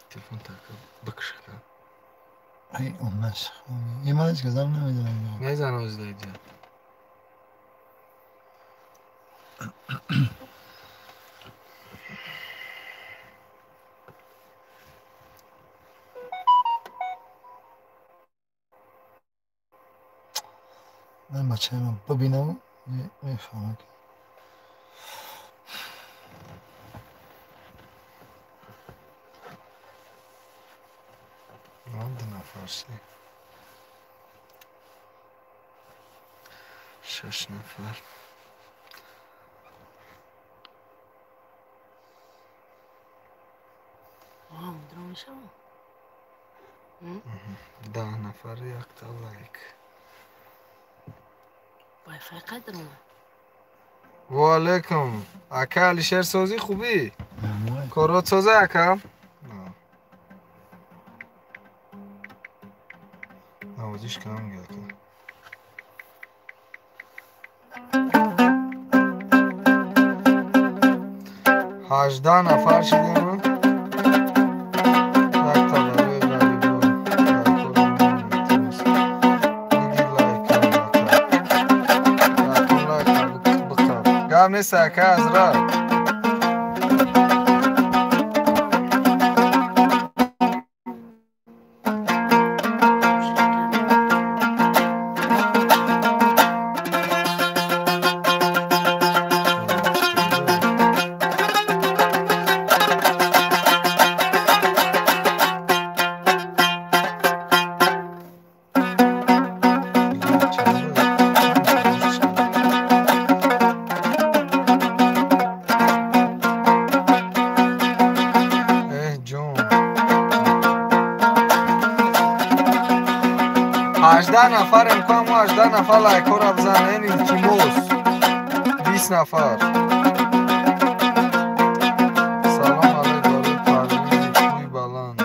Телефон так бикша. Ай, онаш. Иманش گزم نمیدونم. نزن از دیگه. من بچه من ببینم میفهمم که 2 نفر 6 نفر. 10 نفر یک تا لایک. وای قدر. و علیکم اکا علیشیر سازی خوبی؟ کارات سازه اکا؟ نوازیش کم گه اکا. 18 نفر شدیم. گم نیست اکا از را. 18 نفر امکان ما 18 نفر لایک را بزنین التیموس 20 نفر. سلام علیکم برای پرویز کوی بلند.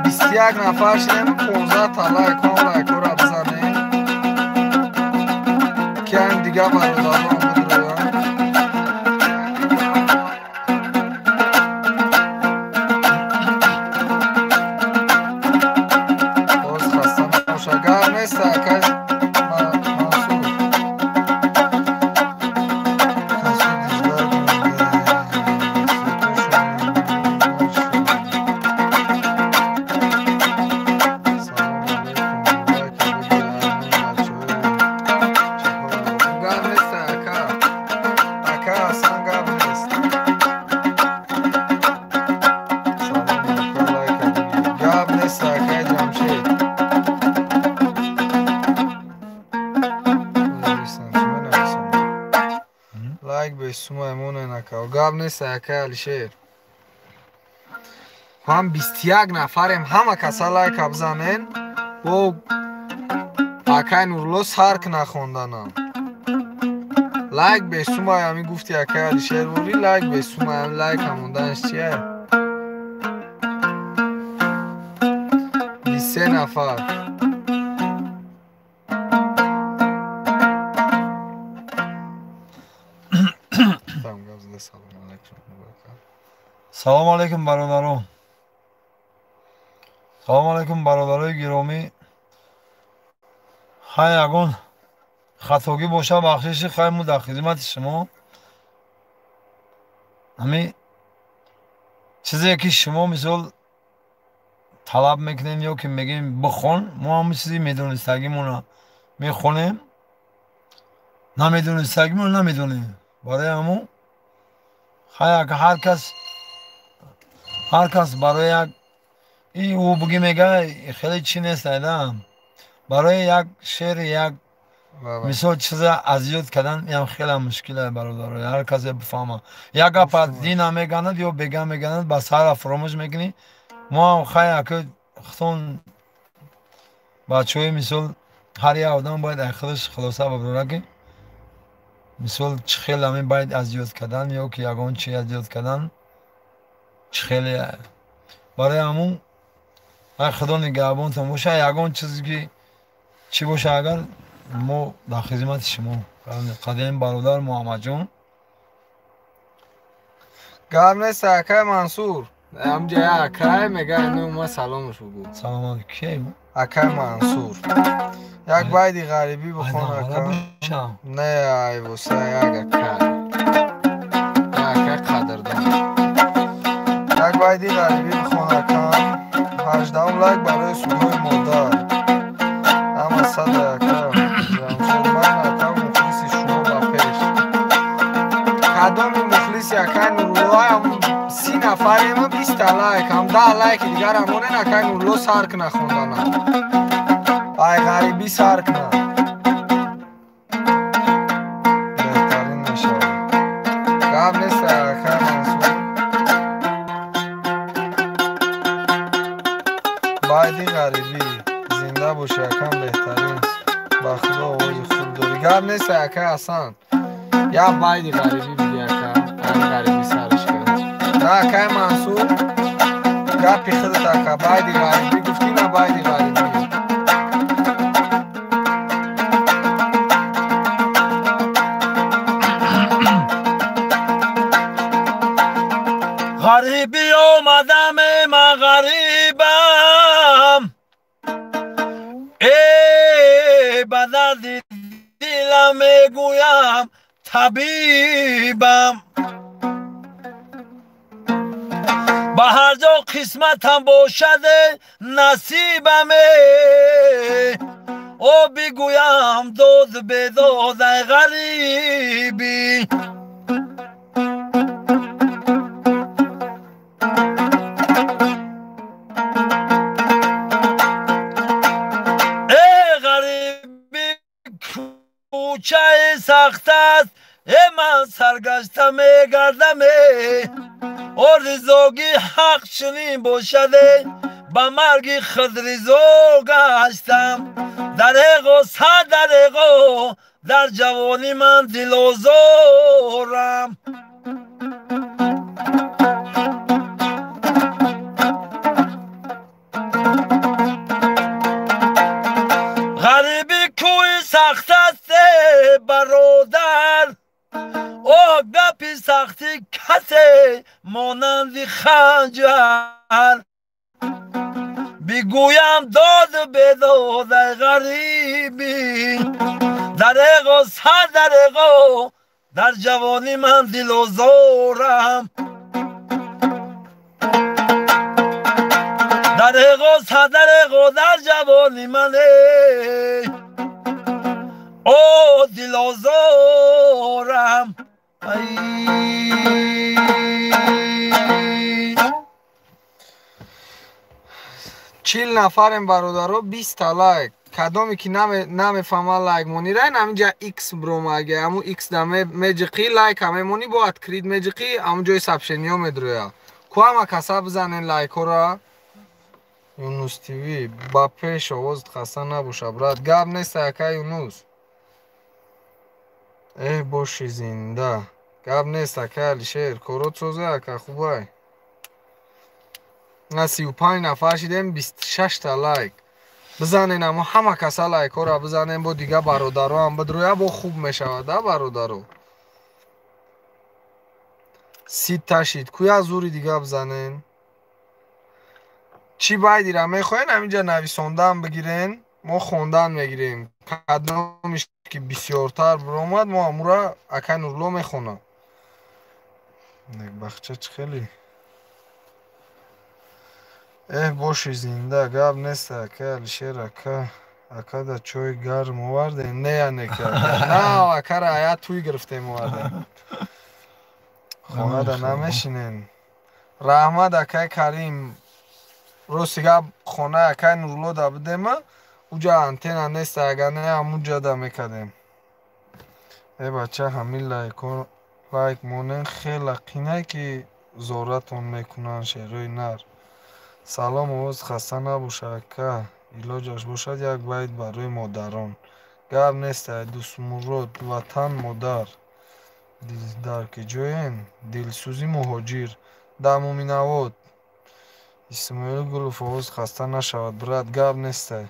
21 نفر شدیم 15 تا لایک ها لایک ها را بزنیم که هم دیگه برادران بدرویم. باز خسته نباشه گرم نیست اکا منصور. گاب نیست اکا علیشیر. هم 21 نفریم همه کسا لایک بزنین. Бо акай Нурулло сар кна хонданам. Лайк бесумай, ами гуфти акай Алишер вори, лайк бесумай, ами лайк ҳамонданаш чия? 23 нафар. Салому алейкум бародарон. Салому алейкум бародарои гиромӣ. Хай ягон хатогӣ боша бахшиши, хай мо дар хизмати шумо. Ҳами чизе ки шумо мисол талаб мекунем ё ки мегӯем бихон, мо ҳамон чизи медонистагимона мехонем, намедонистагимона намедонем. Барои ҳамон хай ҳар кас барои як и ӯ буги мега хеле чӣ нест айда. Барои як шеъри як мисол чиза азёд кардан ям хеле мушкил бародаро. Ҳар касе бифаҳма. Як гапа дина меганад ё бега меганад, ба сара фуромӯш мекунӣ. Мо ҳам хай ака худтон бачаҳои мисол ҳар як одам бояд ай худаш хулоса бибарад ки мисол чӣ хел ҳамин бояд азёд кардан ё ки ягон чи азёд кардан чӣ хеле. Барои ҳамун ай худо нигаҳбонтон боша. Ягон чизе ки чӣ боша агар мо дар хизмати шумо. Қадим бародар Муҳаммадҷон. Гап нест акай Мансур. Амҷа акай мега ино ма саломаш бугу. Салом алейкум. Акай Мансур. Як байди ғарибӣ бихон ака. Не ай воса як акай. Акай қадрдон. Як байди ғарибӣ бихон ака. 18 лайк барои суҳои модар. Ама сада ака. Ҷамшед ман ака мухлиси шумо ба пеш. Кадоми мухлиси акай Нурулло ам 30 нафарем 20 лайк, ам 10 лайки дигар амонен акай Нурулло сар кна хондана. Ай ғарибӣ сар кна. Беҳтарин мешавад. Гап нест акай Мансур. Байди ғарибӣ зинда боши акам беҳтарин. Ба худо овози хуб дорӣ. Гап нест акай Ҳасан. Як байди ғарибӣ биди ака. Ай ғарибӣ сарш кан. На акай Мансур гапи худат ака. Байди ғарибӣ гуфтӣ на байди ғарибӣ. Ғарибӣ омадам ман ғарибам, э ба дарди дилам мегӯям табибам. Ба ҳар ҷо қисматам бошад насибам, о бигӯям дод бедод ай ғарибӣ. Кӯчаи сахт аст, э ман саргашта мегардам, о ризоги ҳақ чунин бошад, ба марги худ ризо гаштам. Дареғо сад дареғо дар ҷавонӣ ман дилозорам. Ғарибӣ кӯи сахт аст бародар, о гапи сахти касе монанди ханҷар. Бигӯям дод бедод ай ғарибӣ, дареғо сад дареғо дар ҷавонӣ ман дилозорам. Дареғо сад дареғо дар ҷавонӣ ман о дилозорам. 40 нафарем бародаро, 20 лайк. Кадоме ки намефаҳма лайк монира, ҳаминҷа X бромаге, ҳамун X да меҷиқӣ лайк ҳам мемонӣ, бо открит меҷиқӣ, ҳамун ҷои сообщениё медроя. Ку ҳама каса бизанен лайкҳоро. Юнус ТВ ба пеш, овозат хаста набоша, брат. Гап нест, ака Юнус. Эҳ, боши зинда. Гап нест, ака Алишер, корот созе, ака, хубай. На 35 нафар шидем, 26 та лайк бизанен. Амо ҳама каса лайкҳоро бизанем, бо дига бародароам бидроя, бо хуб мешавад, а бародаро. 30 та шид, куя зури дига бизанен. Чӣ байдира мехоҳен, ҳаминҷа нависондан бигирен, мо хондан мегирем. Кадомиш ки бисёртар биромад, мо амура акай Нурулло мехонам. Бахча чӣ хеле. Эҳ, боши зинда. Гап нест, ака Алишер. Ака, акада чой гарм овардем? Не, янека на, акара ая туй гирифтем, овардем. Хонада намешинен. Раҳмат, акай Карим. Рости гап, хонаи акай Нурулло да будема, уҷа антенна нест, агар не, ҳамуҷада мекардем. Э бача, ҳамин лайк монен, хела қинай ки зоратон мекунанд шерои нар. Салом, овоз хаста набоша, ака. Илоҷаш бошад, як байт барои модарон. Гап нест, Дӯстмурод. Ватан модар. Дар ки ҷоен? Дилсӯзи муҳоҷир дар Муминавод. Исмоил Гулов, овоз хаста нашавад, брат. Гап нестай.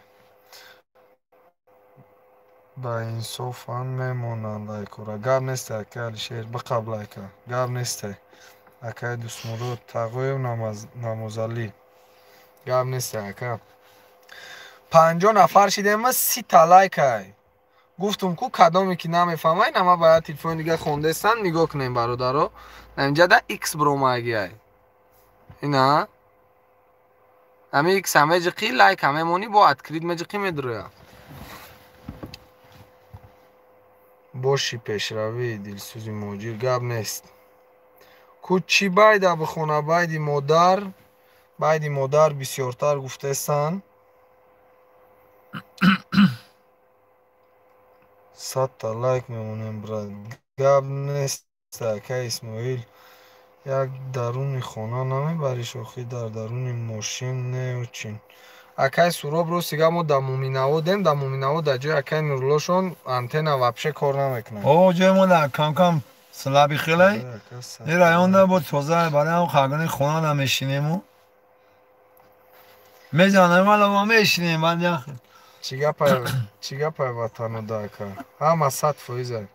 Ба инсофан мемонанд лайкора. Гап нестай, акай Алишер, биқаб лайка. Гап нестай, акай Дӯстмурод. Тағоев Намозалӣ, гап нестай, ака. 50 нафар шидем, 30 та лайкай. Гуфтум ку, кадоме ки намефаҳмай, нама бояд телефони дига хондестан. Нигоҳ кунем, бародаро, инҷада икс биромагиай, ина ҳами икс ҳамеҷиқи лайк ҳамемонӣ, бо открыть меҷиқи, медроя. Боши пешравӣ, Дилсӯзи муҳоҷир. Гап нест. Ку чӣ байда бихона? Байди модар, байди модар бисёртар гуфтестанд. 100 та лайк мемонем, брат. Гап нест, ака Исмоил. Як даруни хона намебариш охи, дар даруни мошин неучин. Акай Суроб, рости гап, мо дар Муминаводем, дар Муминавод, дар ҷои акай Нуруллошон антенна вообще кор намекунад. О, ҷои мо дар камкам слабый хелай. Ин районда бо тоза, барои ҳам хагони хона намешинему мезанем, вала мешинем, баъд як. Чӣ гапай, ватанода, ака? Ҳама 100%.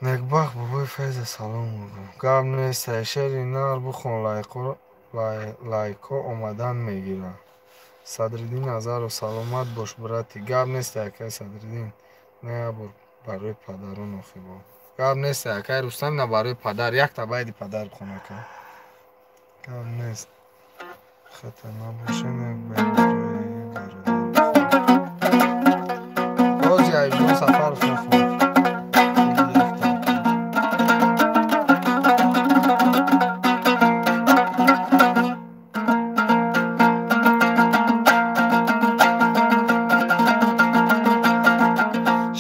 Некбахт бобои Файза, салом. Гап нест, шери нар бихон, лайкҳо омадан мегирад. Садриддин Назаров, саломат бош, брати. Гап нест, акай Садриддин. Не бор барои падарон охи бо. Гап нест, акай Рустам, на барои падар якта байди падар бихон, ака. Гап нест, хата набошен, як байд барои бародар бихон. Рози Айбон Сафаров мехонад.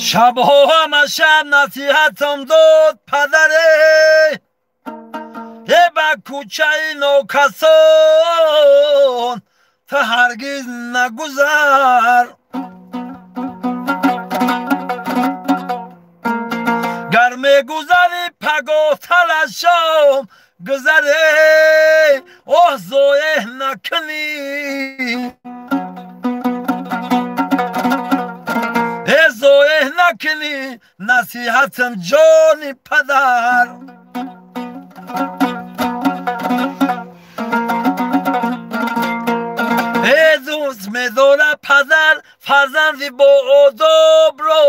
Шабҳо ҳама шаб насиҳатам дод падаре: е, ба кӯчаи нокасон ту ҳаргиз нагузар. Гар мегузари, пагоҳтар аз шом гузаре, оҳ, зоеҳ накунӣ, э, зоеҳ накунӣ насиҳатам, ҷони падар. Э, дӯст медорад падар фарзанди боодобро,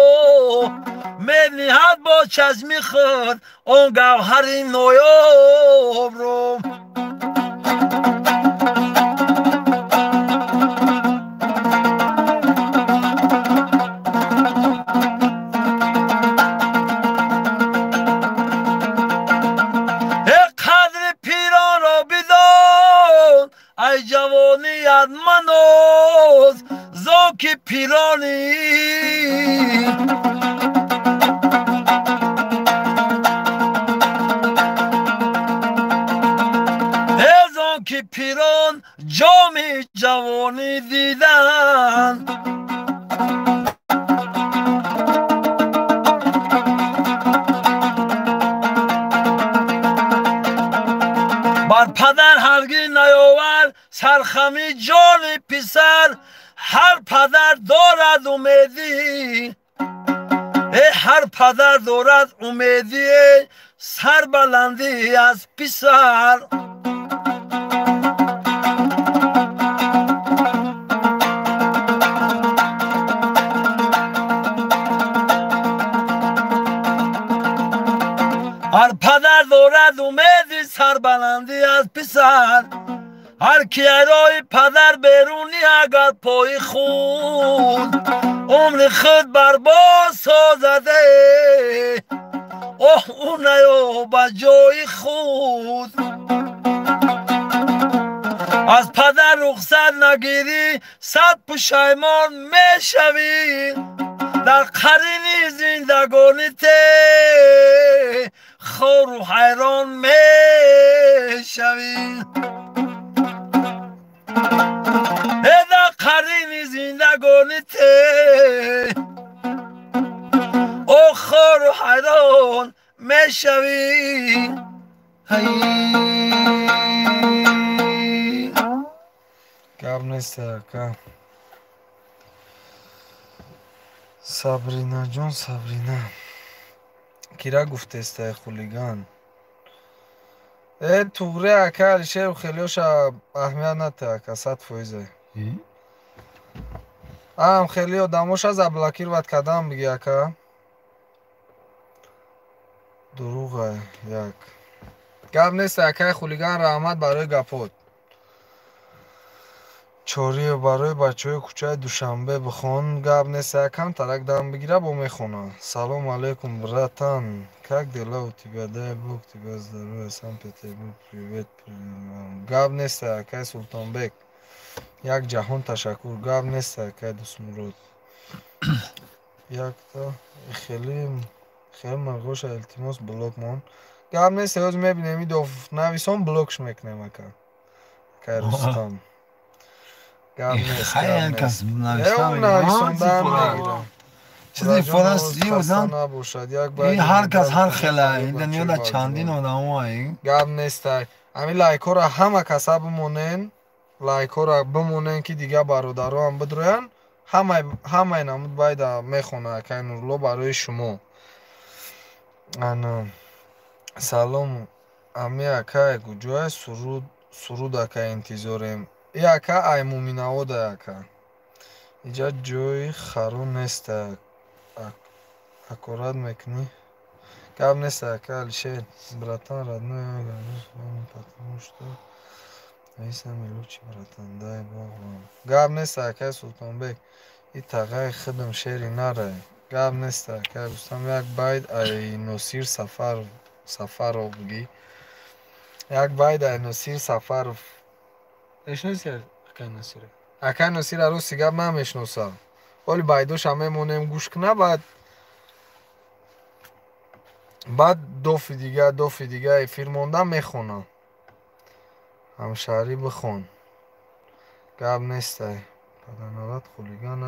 мениҳад бо чашми худ он гавҳари ноёбро. Э, қадри пиронро бидон, ай ҷавоният маноз, зон ки пиронӣ. Э, зон ки пирон ҷоми ҷавонӣ дидан. Бар падар ҳаргиз наёвар сархами ҷони писар, ҳар падар дорад умедӣ, ҳар падар дорад умедӣ, сарбаландӣ аз писар. Ҳар падар дорад умеди сарбаландӣ аз писар, ҳар ки роҳи падар берунӣ агар пои худ, умри худ барбод созаде, оҳ ӯ наёбад ҷои худ. Аз падар рухсат нагирӣ, сад пушаймон мешавӣ, дар қарини зиндагонӣ те хору ҳайрон мешавӣ. Дар қарини зиндагонӣ те о хору ҳайрон мешавӣ. Гап нест ака. Сабринаҷон, Сабрина, кира гуфтестай хулиган? Туғри ака Алишеру хелиоша аҳамият нате ака, 100%. Ам хели одамоша заблокировать кардам биги ака. Дуруға як. Гап нест акай хулиган, раҳмат барои гапот. Чориев барои бачаҳои кӯчаи Душанбе бихон. Гап нест акам, тарак дам бигира бо мехона. Салом алейкум, братан. Как дела у тебя? Дай бог тебя здоровья. Санкт-Петербург, привет. Гап нест акай Султонбек. Як ҷаҳон ташаккур. Гап нест акай Дусмурод. Якта хеле хеле марғоша илтимос блок мон. Гап нест, ҳоз мебинем идоф нависон блокш мекунем ака. Акай Рустам. Гап нест. Нависондан мегирам. Чизи форас ёзан. Ҳар кас ҳар хела, ин дунёда чандин одамо. Гап нест. Ами лайкҳоро ҳама каса бимонен, лайкҳоро бимонен ки дигар бародароам бидроянд. Ҳамаи намуд байда мехона акай Нурулло барои шумо. Ана салом ами акай куҷоя суруд суруд ака интизорем. И ака ай Муминаода ака. Иҷа ҷои харо нест. Аккурат мекунӣ? Гап нест ака Алишер. Братан родной, потому что вы самый лучший братан. Дай бог вам. Гап нест акай Султонбек. И тағаи худам шери нарай. Гап нест акай Рустам. Як байд ай Носир Сафаров бигӣ. Як байд ай Носир Сафаров. Мешиносӣ акай Носира? Акай Носира рости гап намешиносам. Оли байдоша мемонем гӯш куна, баъд дофи дига эфир монда мехонам. Ҳамшаҳрӣ бихон. Гап нестай. Паданалат хулиган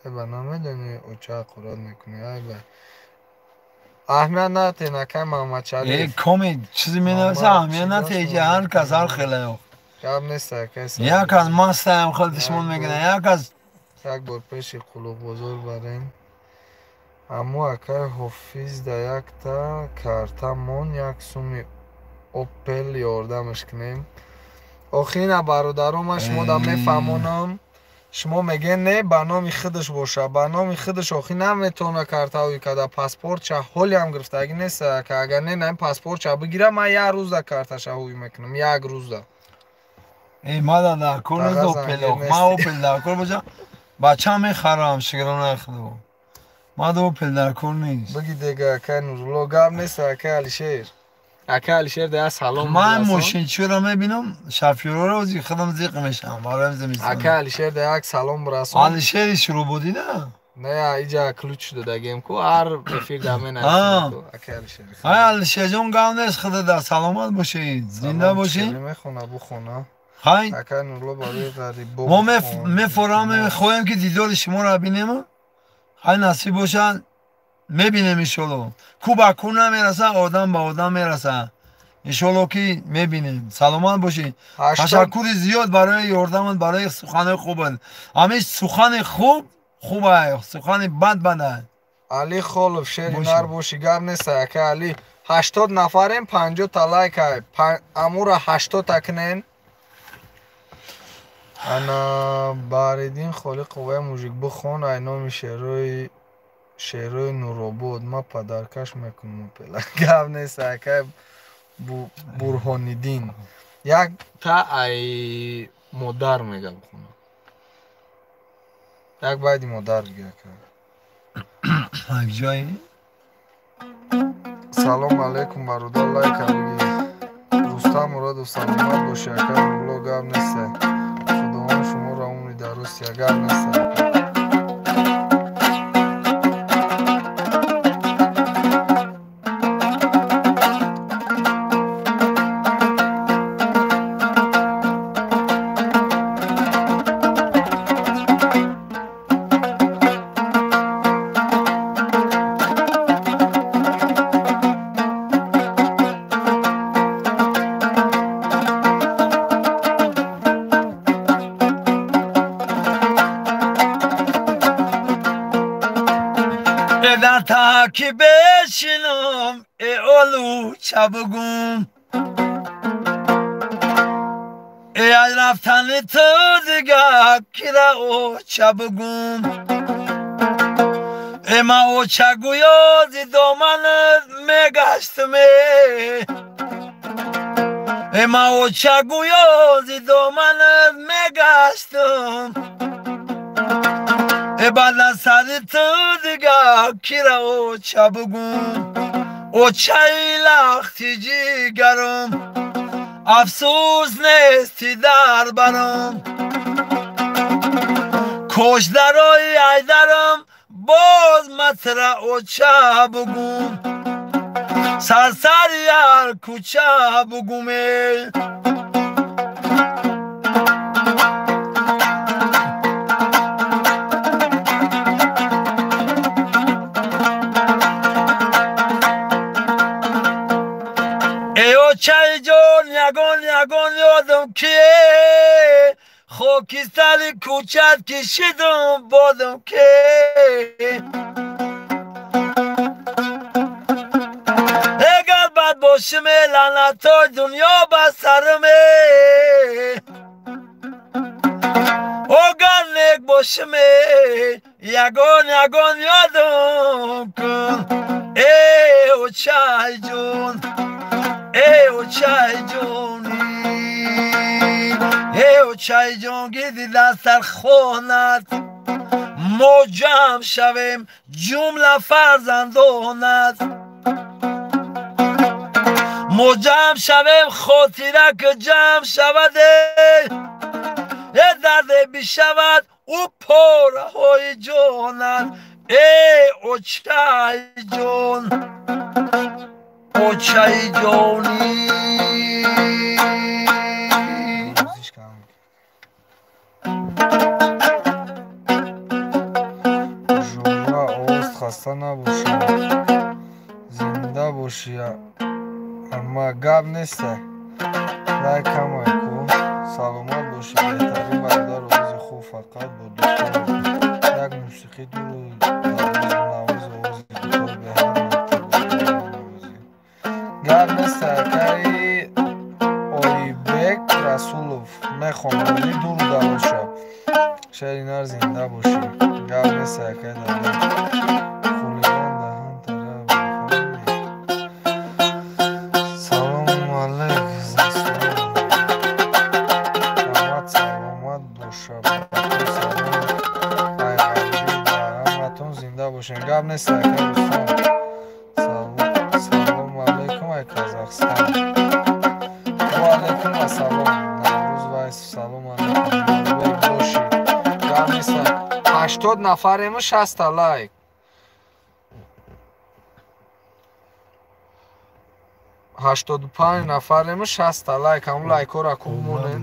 айба намедонӣ оча ҳақорат мекунӣ айба. Аҳамият натен акай Маҳмадшариф. Коми чизе менависа аҳамият нате, ҳар кас ҳар хела. Гап нест акай. Як аз мастаям хел душмон мекунад, як аз як бор пеши Қулуқбозор барем. Аммо акай Ҳофиз да якта карта мон як суми Опел ёрдамаш кунем. Охирина бародаро, ман шумо да мефаҳмонам. Шумо мегӯед не, ба номи худаш боша. Ба номи худаш охи наметавона картаҳои када. Паспортча ҳолиам гирифтагӣ нест. Агар не, на паспортча бигира, ман як рӯзда карташа ҳуй мекунам. Як рӯзда. Мада дар кор нест Опел. Ман Опел дар кор боша. Бача мехарам, шукронаи худо. Мада Опел дар кор нест. Биги дега акай Нурулло, гап нест акай Алишер. Акай Алишер да салом. Ман мошинчиро мебинам, шофёрро худам зиқ мешавам. Бароям зимистон. Акай Алишер да як салом бирасон. Алишери шурӯбодӣ на? Не, иҷа ключ додагем ку, ҳар эфир да менависем ку. Акай Алишер. Ай Алишерҷон, гап нест, худо да саломат бошед, зинда бошед. Мехона, бухона. Хай Акай Нурулло барои ғарибо мо мефорам, мехоҳем ки дидори шуморо бинем. Хай, насиб бошад, мебинем иншолло. Ку ба ку намераса, одам ба одам мераса. Иншолло ки мебинем. Саломат бошед. Ташаккури зиёд барои ёрдамат, барои суханои хубат. Ҳамин сухани хуб хуб, сухани бад бад. Али Холов, шери нар бошӣ, гап нест, ака Али. 80 нафарем, 50 та лайк ай. Амура 80 та кунен. Ана Баҳриддин Холиқовай мужик бихон, ай номи шерои Нуробод. Ма падаркаш мекунам пела. Гап нест, ака Бурҳониддин. Як та ай модар мега бихонам. Як байди модар бига, ака. Ҷои Салом алейкум, бародар, лайка биги. Рустам Муродов, саломат бошӣ, ака Нурулло, гап нест. Худованд шуморо умри дароз диҳад, гап нест. Ки бешинам, э олуча бугум, э аз рафтани ту дига кира оча бугум, э ма оча гӯё зи доманат мегаштаме, э ма оча гӯё зи доманат мегаштам, э баъд аз сари ту дига кира оча бугум, очаи лахти ҷигарам, афсӯс нести дар барам, кош дарои айдарам боз матра оча бугум, сарсари ҳар кӯча бугуме. Очаи ҷон, ягон ягон ёдам ки хокистари кӯчат кишидум бодам ки эгар бад бошиме, лаънатои дунё ба сараме, огар нек бошиме, ягон ягон ёдам кун, э очаи ҷон, э очаи ҷони, э очаи ҷон, гирди дастархонат мо ҷамъ шавем ҷумла фарзандонат, мо ҷамъ шавем, хотира ки ҷамъ шаваде, э дарде бишавад ӯ пораҳои ҷонат, э очаи ҷон, очаи ҷонӣ. Жура овоз, хаста набошӣ, зинда бошӣ, амма гап неста. Лайк камай ку. Саломат бошӣ, беҳтарин бародар, овози хуб, фақат бо дутор як мусиқӣ дуру навоз, овози дутор беҳад. Гап нест, акаи Оибек Расулов, мехонам дуру дароз шав, шери нар, зинда бошӣ. Гап нест, акаи Далер. Хулиган даҳан тараф. Салому алайк, раҳмат, саломат боша. Салом ай ғарибӣ ба ҳаматон, зинда бошем. Гап нест, акаи Рустам. Салому алайкум ай Казахстан. Ва алайкум ассалом. Наврӯз Вайсов, салом алайкум. Нурбек бошӣ. Гап нест. 80 нафарему, 60 лайк. 85 нафарем, 60 лайк, ҳамун лайкҳоро ку бимонем.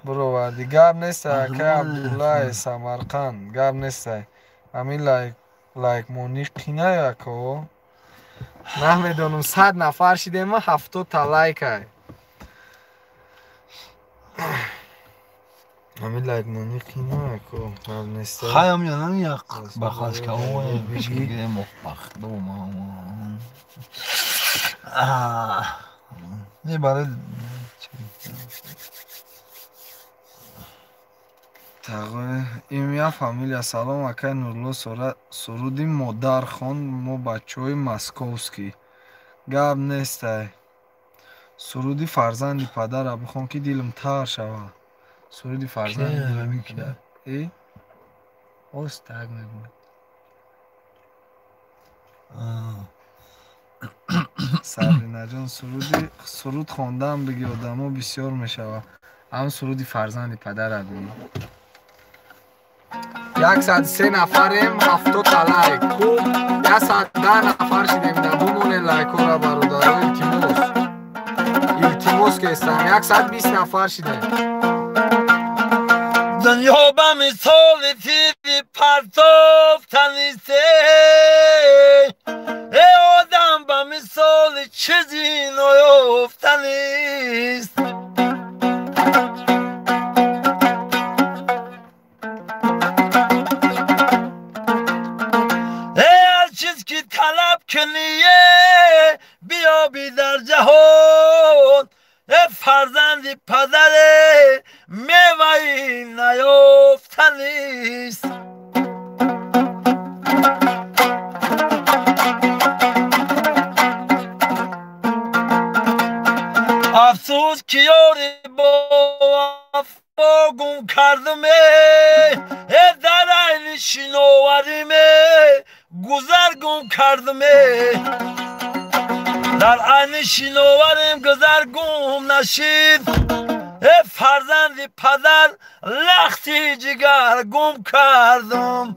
Бироварди. Гап нестай, акай Абдуллаи Самарқанд, гап нестай. Ҳамин лайкмонӣ қинай, ако. Намедонам, 100 нафар шидем, 70 лайкай. Ҳамин лайкмонӣ қинай, ако, гап нестай. Хаям янам як бахашка ой бишгем бахду ма. Не барои Тағои имя, фамилия. Салом, акай Нурулло, суруди модар хон, мо бачаҳои московский. Гап нестай. Суруди фарзанди падара бихон, ки дилам тар шавад. Суруди фарзанди остак мегӯяд. Сабринаҷон, суруд хондан биги, одамо бисёр мешавад. Ҳам суруди фарзанди падара биги. 103 нафарем, 70 лайк. Ку 110 нафар шидем, бимонед лайкҳоро, бародаро, илтимос. Илтимос кестам, 120 нафар шидем. Дунё ба мисоли тири партофтанист, э одам ба мисоли чизи ноёфтанист. Ҳар чиз ки талаб куние биёбӣ дар ҷаҳон, э фарзанди падаре меваи наёфтанист. Афсӯс, ки ёри бовафо гум кардуме, э дар айни шиновариме гузар гум кардуме. Дар айни шиноварим гузар гум нашид, э фарзанди падар лахти ҷигар гум кардум.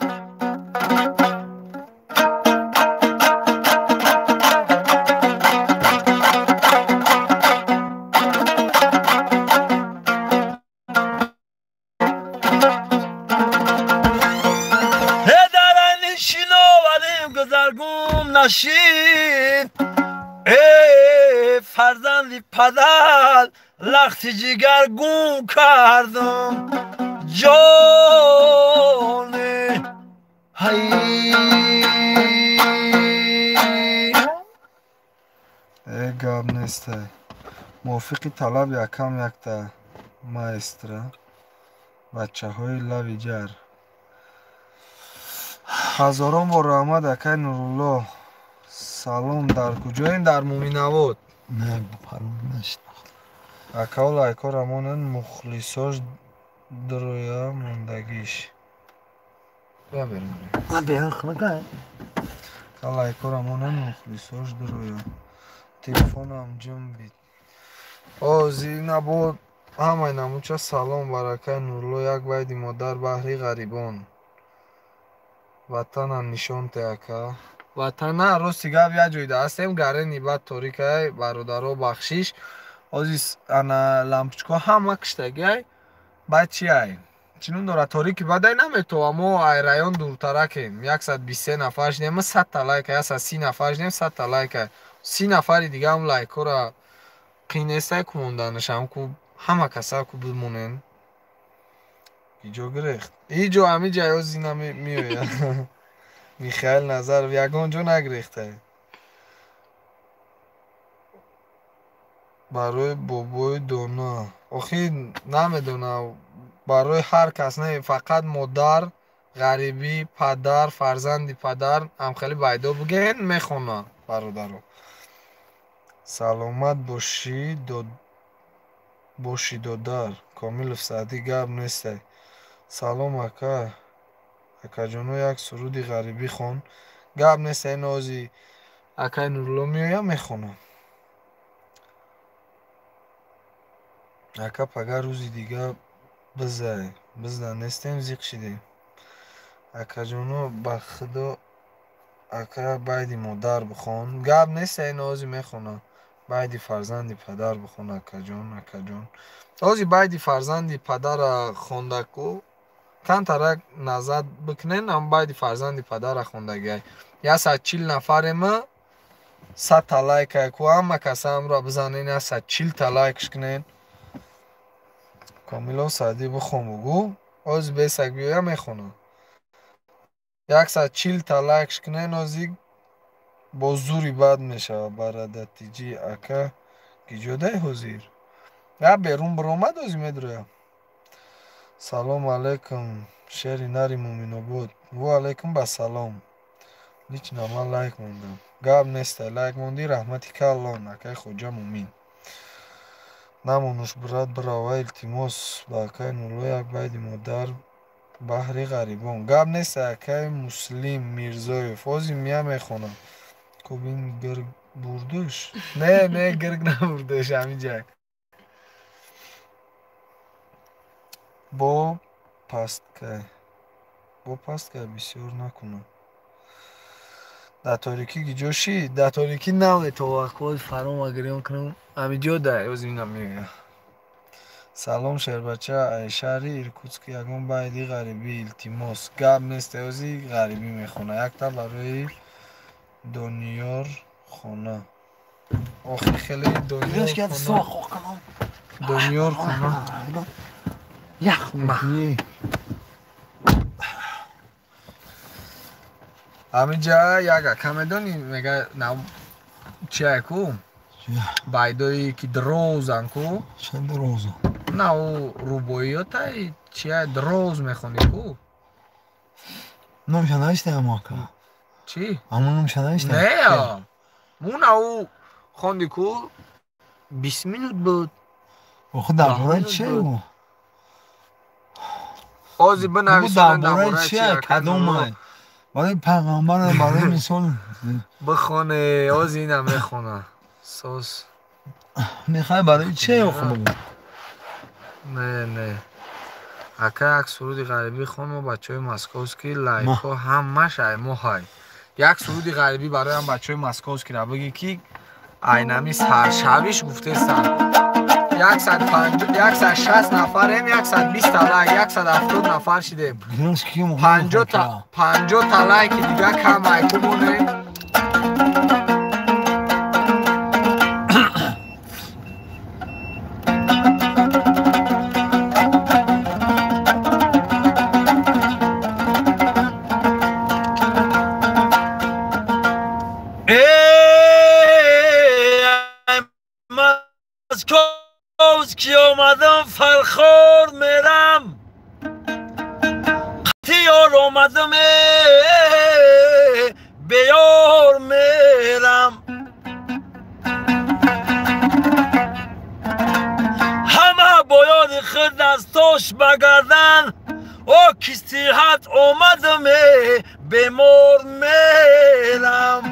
Э дар айни шиноварим гузар гум нашид, э фарзанди падар лахти ҷигар гум кардум. Ҷоне ҳай. Э гап нестай. Мувофиқи талаб якам якта маэстро, бачаҳои лави ҷар. Ҳазорон бор раҳмат, акай Нурулло. Салом, дар куҷоем? Дар Муминавод. Акао лайкҳоро монанд, мухлисош дуроя мондагиш. Лайкҳоро монанд, мухлисош дуроя. Телефонам ҷунбид. Озина бо ҳамаи намуча. Салом бар акай Нурулло, як байди модар баҳри ғарибон. Ватанам нишон те, ака. Ватана, рости гап, як ҷойда ҳастем, гарени бад торикай, бародаро, бахшиш. Ҳозир ана лампочка ҳама киштагиай, баъд чи ай? Чӣ ном дорад, торики бадай наметова, мо ай район дуртаракем. 123 нафар шидем, 100 лайка, 130 нафар шидем, 100 лайка. 30 нафари дига ҳам лайкҳоро қинестай ку монданашам ку ҳама каса ку бимонен. Иҷо гирехт. Иҷо ҳамин ҷай ҳозир меояд. Михаил Назаров ягон ҷо нагирехтай. Барои бобои дона. Охи намедонам, барои ҳар кас не, фақат модар, ғарибӣ, падар, фарзанди падар ҳамхеле байдо буген мехона, бародаро. Саломат бошӣ додар. Комилов Саъдӣ, гап нестай. Салом, ака. Акаҷоно, як суруди ғарибӣ хон. Гап нестай, нози акай Нурулло меояд, мехонам. Ака пага рӯзи дига бизай. Бизда нестем, зиқ шидем. Акаҷоно, ба худо ака байди модар бихон. Гап нест, ин ози мехонам. Байди фарзанди падар бихон, акаҷон, акаҷон. Ози байди фарзанди падара хондаку камтарак назар бикунен, ам байди фарзанди падара хондагиай. 140 нафарема, 100 та лайк ку, ҳама каса ҳамро бизанен, 140 та лайкш кунен. Комило Саъдӣ бихон бугӯ. Ози бесак биёя мехонам. 140 та лайкш кунен, ози бо зури бад мешавад. Барадатиҷи ака гиҷодай ҳозир? Я берун биромад, ози медроям. Салом алейкум, шери нари Муъминобод. Во алейкум ба салом. Лично ман лайк мондам. Гап нестай, лайк мондӣ, раҳмати калон, акаи Хоҷа Муъмин. Намонуш брат бирава, илтимос ба акаи Нулло як байди модар баҳри ғарибон. Гап нестай, акаи Муслим Мирзоев. Ози мия мехонам. Кубин гирг бурдуш? Не, не, гирг набурдуш, ҳамин ҷай. Бо пасткай. Бо пасткай бисёр накунам. Дар торикӣ гиҷо шид? Дар торикӣ наве то вақтҳои фарома гирён кунам. Ҳамин ҷо дай, ози инам мегӯям. Салом шербача, ай шаҳри Иркутск ягон байди ғарибӣ илтимос. Гап нест, ози ғарибӣ мехона. Якта барои Дониёр хона. Охи хеле Дониёр хона. Дониёр хона. Ях мекунӣ. Ҳаминҷа як ака медонӣ мега чия ку? Байдое ки дрозан ку? Ча дроза? На, ӯ рубоиётай чия дроз мехонӣ ку? Номша навиштаям ака. Чӣ? Ҳамон номша навиштаям? Не, муна ӯ хонди ку 20 минут буд. Охи дар бораи чия ӯ? Ози бинависонед дар бораи чия? Кадомай? Барои пайғамбар, барои мисол. Бихоне, ози ина мехона. Сос. Мехоҳӣ барои чия охи бигӯ? Не, не. Ака як суруди ғарибӣ хон, мо бачаҳои московский лайкҳо ҳамаш ай мо ҳай. Як суруди ғарибӣ барои ҳам бачаҳои московскийра бигӣ ки айнами саршавиш гуфтестанд. 160 нафарем, 120 та лайк, 170 нафар шидем. 50 та лайки дига кам айку монем. Ки омадам Фархор мерам, қатиёр омадам, беёр мерам. Ҳама бо ёди худ дастош ба гардан, о ки сиҳат омадам, бемор мерам.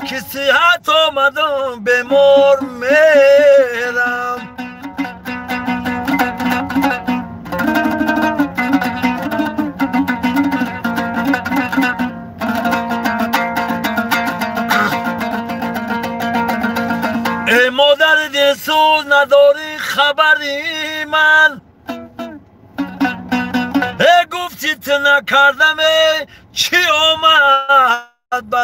Ки сиҳат омадам, бемор мерам. Эй модари дилсӯз, надорӣ хабари ман. Э гуфти ту накардаме, чӣ омад ба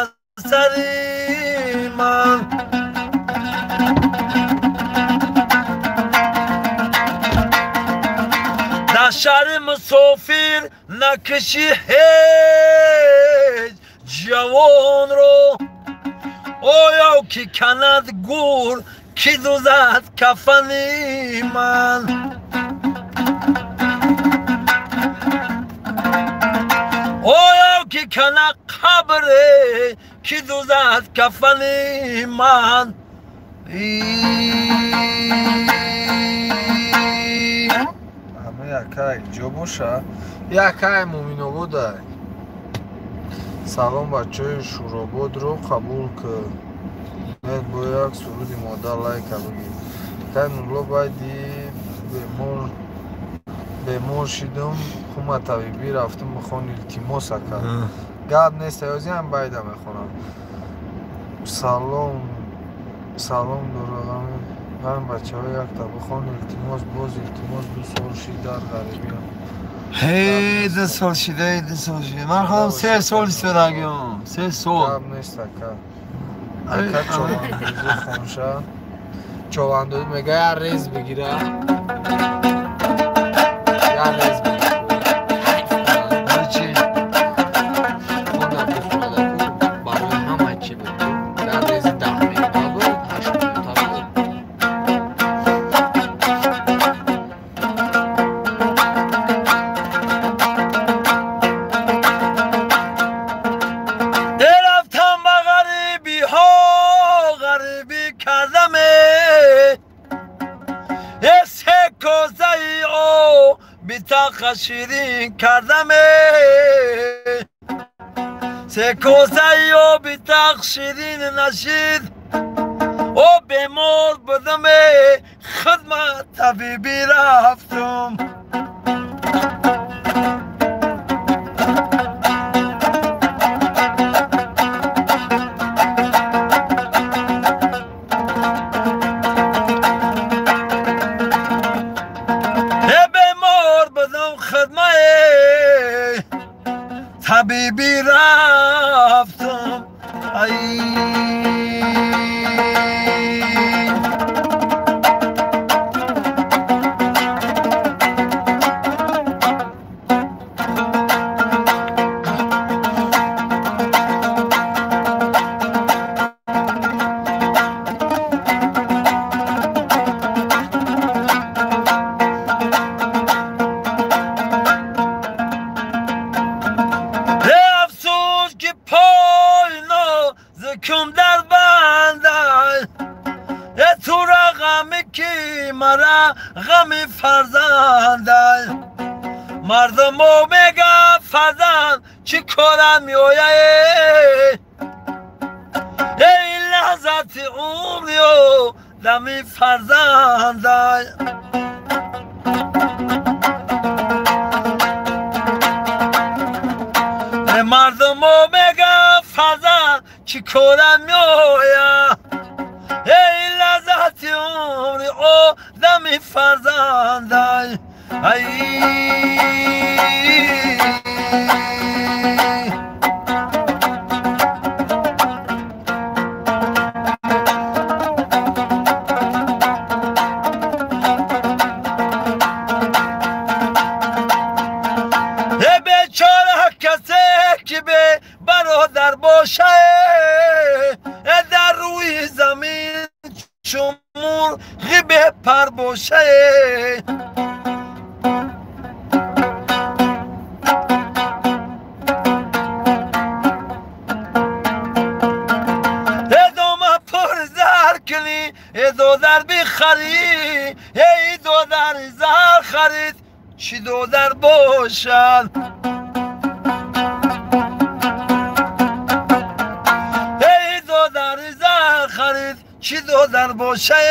сари ман? Дар шаҳри мусофир накишӣ ҳеҷ ҷавонро, оё ки канад гур, ки дузад кафани ман? Оё ки канад қабре, ки дузад кафани ман? Ака ҷо боша. Якай Муминобода. Салом бачаҳои Шӯрободро қабул кун. Бо як суруди модар лайка бигир. Акай Нурулло байди бемор шидум, хума табибӣ рафтум, бихон, илтимос ака. Гап нест, ҳозиам байда мехонам. Салом, салом дорам. Ғам бачаҳо якта бихон, илтимос, боз илтимос, 2 сол шид дар ғарибиам. Ҳей, 2 сол шида, 2 сол шида. Ман худам 3 сол истодагиам. 3 сол. Гап нест ака. Ака човандозӣ хонша. Човандозӣ мега як рез бигира. Як рез бигира. Чӣ? Хонда бихонада ку барои ҳама чӣ буд. Дар рези 10 минута буд, 8 минута буд. Рафтам ба ғарибиҳо, ғарибӣ кардаме. Се козаи битақа ширин кардаме. Се козаи битақ ширин нашид. О бемор будаме, хидмат табибӣ рафтум. Табибӣ рафтум. Ай кум дар бандай, тура ғами ки мара ғами фарзандай. Мардумо мега фарзанд чӣ кора меояе? Эй лаҳзати умриё дами фарзандай. Мардумо мега фарзанд чӣ кора меоя? Эй лаззати умри одами фарзандай. Ай бечора касе ки бе бародар боша, дар рӯи замин чун мурғи бепар боша. Дома пур зар кунӣ, додар бихарӣ, эй додари зар харид, чӣ додар бошад? Чӣ додар боша?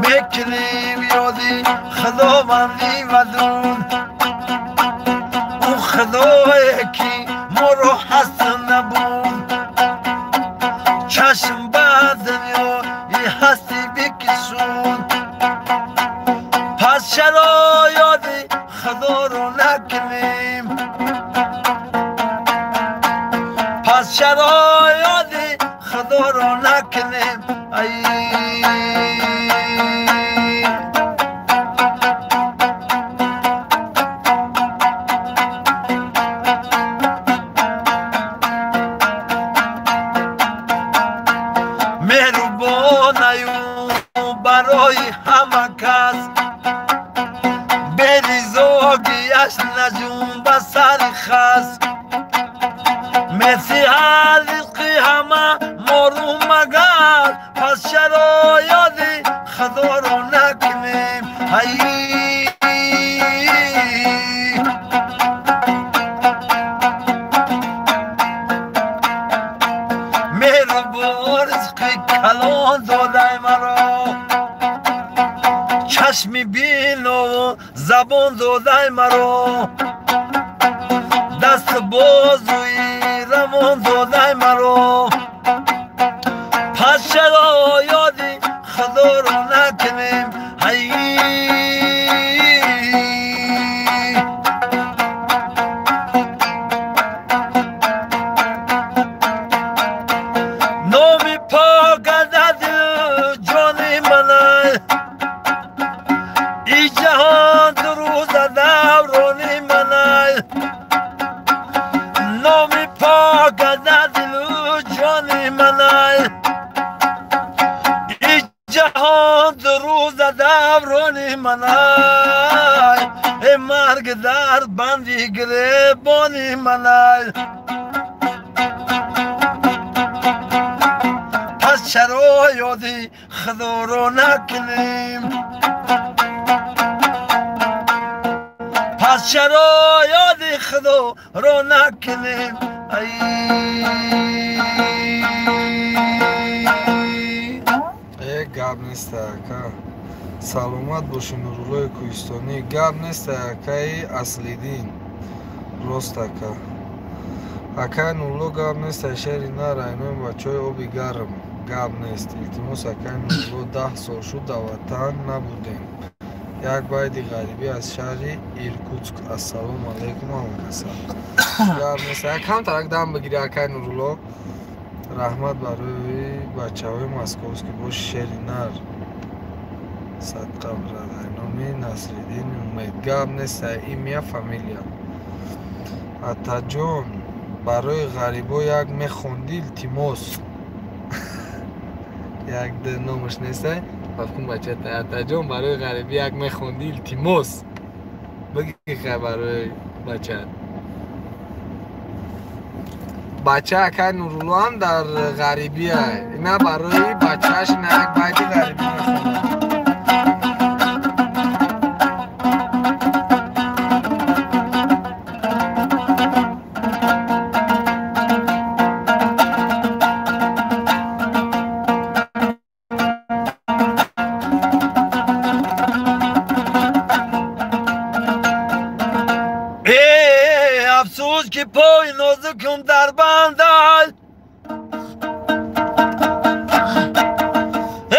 Мекунем ёди Худованди вадуд, ӯ Худое ки моро ҳаст набуд. Чашм ба дунёи ҳастӣ бикишуд. Пас чаро ёди Худоро накунем? Пас чаро ёди Худоро накунем? Ай меҳрубонаю барои ҳама кас, беризогиаш наҷум ба сари хас. Месиҳа ризқи ҳама мору магар, пас чаро ёди Ай меҳрубон ризқи калон додай маро чашми бинову забон додай маро даст бозуи равон додай маро пас чаро ёди худоро накунем ай номи покада дилу ҷони манай и ҷаҳон дурӯза даврони манай номи покада дилу ҷони манай и ҷаҳон дурӯза даврони манай э марг дар банди гиребони манай пас чаро ёди худоро накунем пас чаро ёди худоро накунем ай Э гап нест ака. Саломат бошӣ Нуруллои Кӯҳистонӣ. Гап нест акаи Аслиддин. Рост ака. Акаи Нурулло гап нест шери нар айнои бачаҳои оби гарм. Гап нест. Илтимос акаи Нурулло 10 сол шуд дар ватан набудем. Як байди ғарибӣ аз шаҳри Иркутск. Ассалому алайкум ҳамакаса. Гап нест. Камтарак дам бигирӣ акаи Нурулло. Раҳмат барои бачаҳои московский боши шери нар. Садқа брат. Номи Насриддин Умед. Гап нест имя фамилия. Атаҷон барои ғарибо як мехондӣ илтимос. Як д номаш нестай. Бафкун бачата. Атаҷон барои ғарибӣ як мехондӣ илтимос. Бигӣ хай барои бачат. Бача акай Нурулло ҳам дар ғарибия. Ина барои бачааш ина як байди ғарибӣ мехонад. Э афсӯс ки пои нозукум дар бандай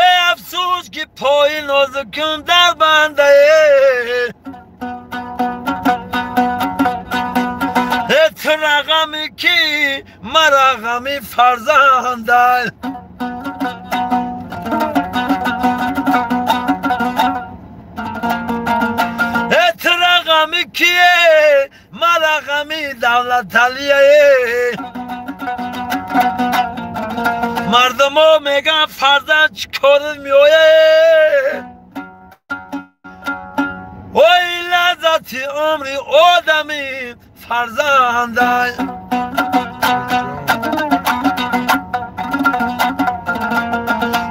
э афсӯс ки пои нозукум дар бандай э ту рағами ки мара ғами фарзандай э ту рағами кие мара ғами давлаталие мардумо мегӯянд фарзанд чӣ корит меояд ой лаззати умри одами фарзандай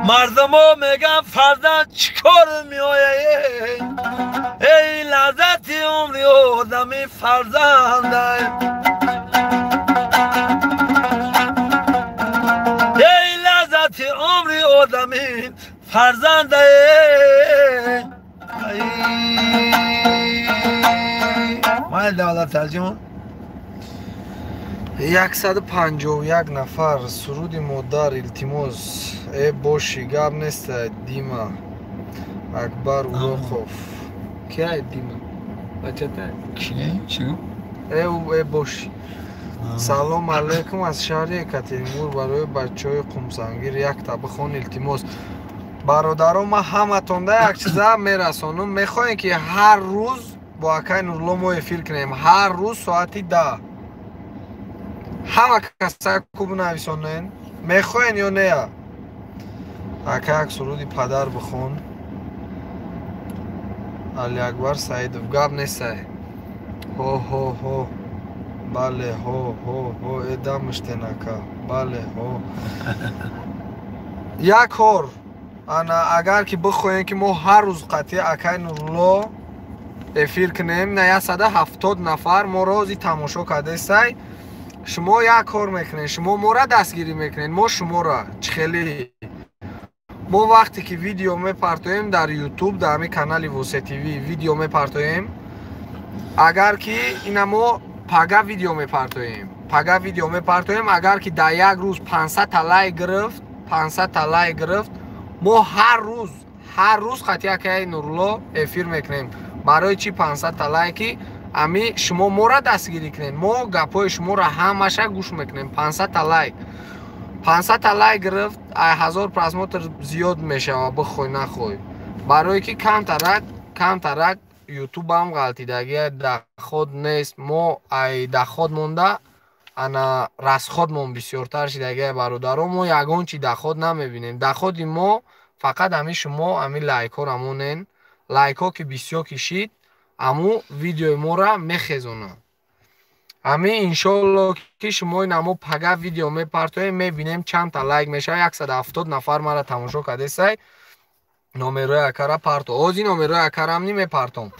мардумо мегӯянд фарзанд чӣ корит меояд эй лаззати умри одами фарзандай эй лаззати умри одами фарзандай майли давлаталҷон 151 нафар суруди модар илтимос. Э боши гап нест Дима Акбар Урохов. Кия Дима? Бачата? Ки? Чӣ гуфт? Э боши. Салом алейкум аз шаҳри Екатеринбург барои бачаҳои қумсангир якта бихон илтимос. Бародарон ман ҳаматонда як чиза мерасонам. Мехоҳем ки ҳар рӯз бо акаи Нурулло мо эфир кунем. Ҳар рӯз соати 10. Ҳама каса куб нависонен. Мехоҳен ё не? Ака як суруди падар бихон. Алиакбар Саидов. Гап нестай. Ҳо ҳо ҳо. Бале ҳо ҳо ҳо. Э дамиштен ака. Бале ҳо. Як кор. Ана агар ки бихоҳем ки мо ҳар рӯз қатъи акай Нурулло эфир кунем, на 170 нафар мо рози тамошо кардесай. Шумо як кор мекунед, шумо мора дастгирӣ мекунед, мо шуморо чихелӣ. Мо вақте ки видео мепартоем дар YouTube, дар ҳамин канали Восе ТВ видео мепартоем, агар ки ина мо пага видео мепартоем, пага видео мепартоем, агар ки дар як рӯз 500 та лайк гирифт, 500 та лайк гирифт, мо ҳар рӯз қатъи акаи Нурулло эфир мекунем. Барои чи 500 та лайки? Ами шумо мора дастгирӣ кунед, мо гапҳои шуморо ҳамаша гӯш мекунем. 500 та лайк, 500 та лайк гирифт, ай 1000 просмотр зиёд мешава, бихой нахой. Барое ки камтарак ютубам ғалтидагия, даход нест. Мо ай даход монда, ана расходмон бисёртар шидагия бародаро. Мо ягон чи даход намебинем. Даходи мо фақат ами шумо ами лайкҳоро монен. Лайкҳо ки бисёр кишид, аму видеои мора мехезонад. Ами иншоалло ки шумо ина мо пага видео мепартоем, мебинем чанд та лайк мешава. 170 нафар мара тамошо кардесай. Номерои акара парто. Ози номерои акарам ни мепартом.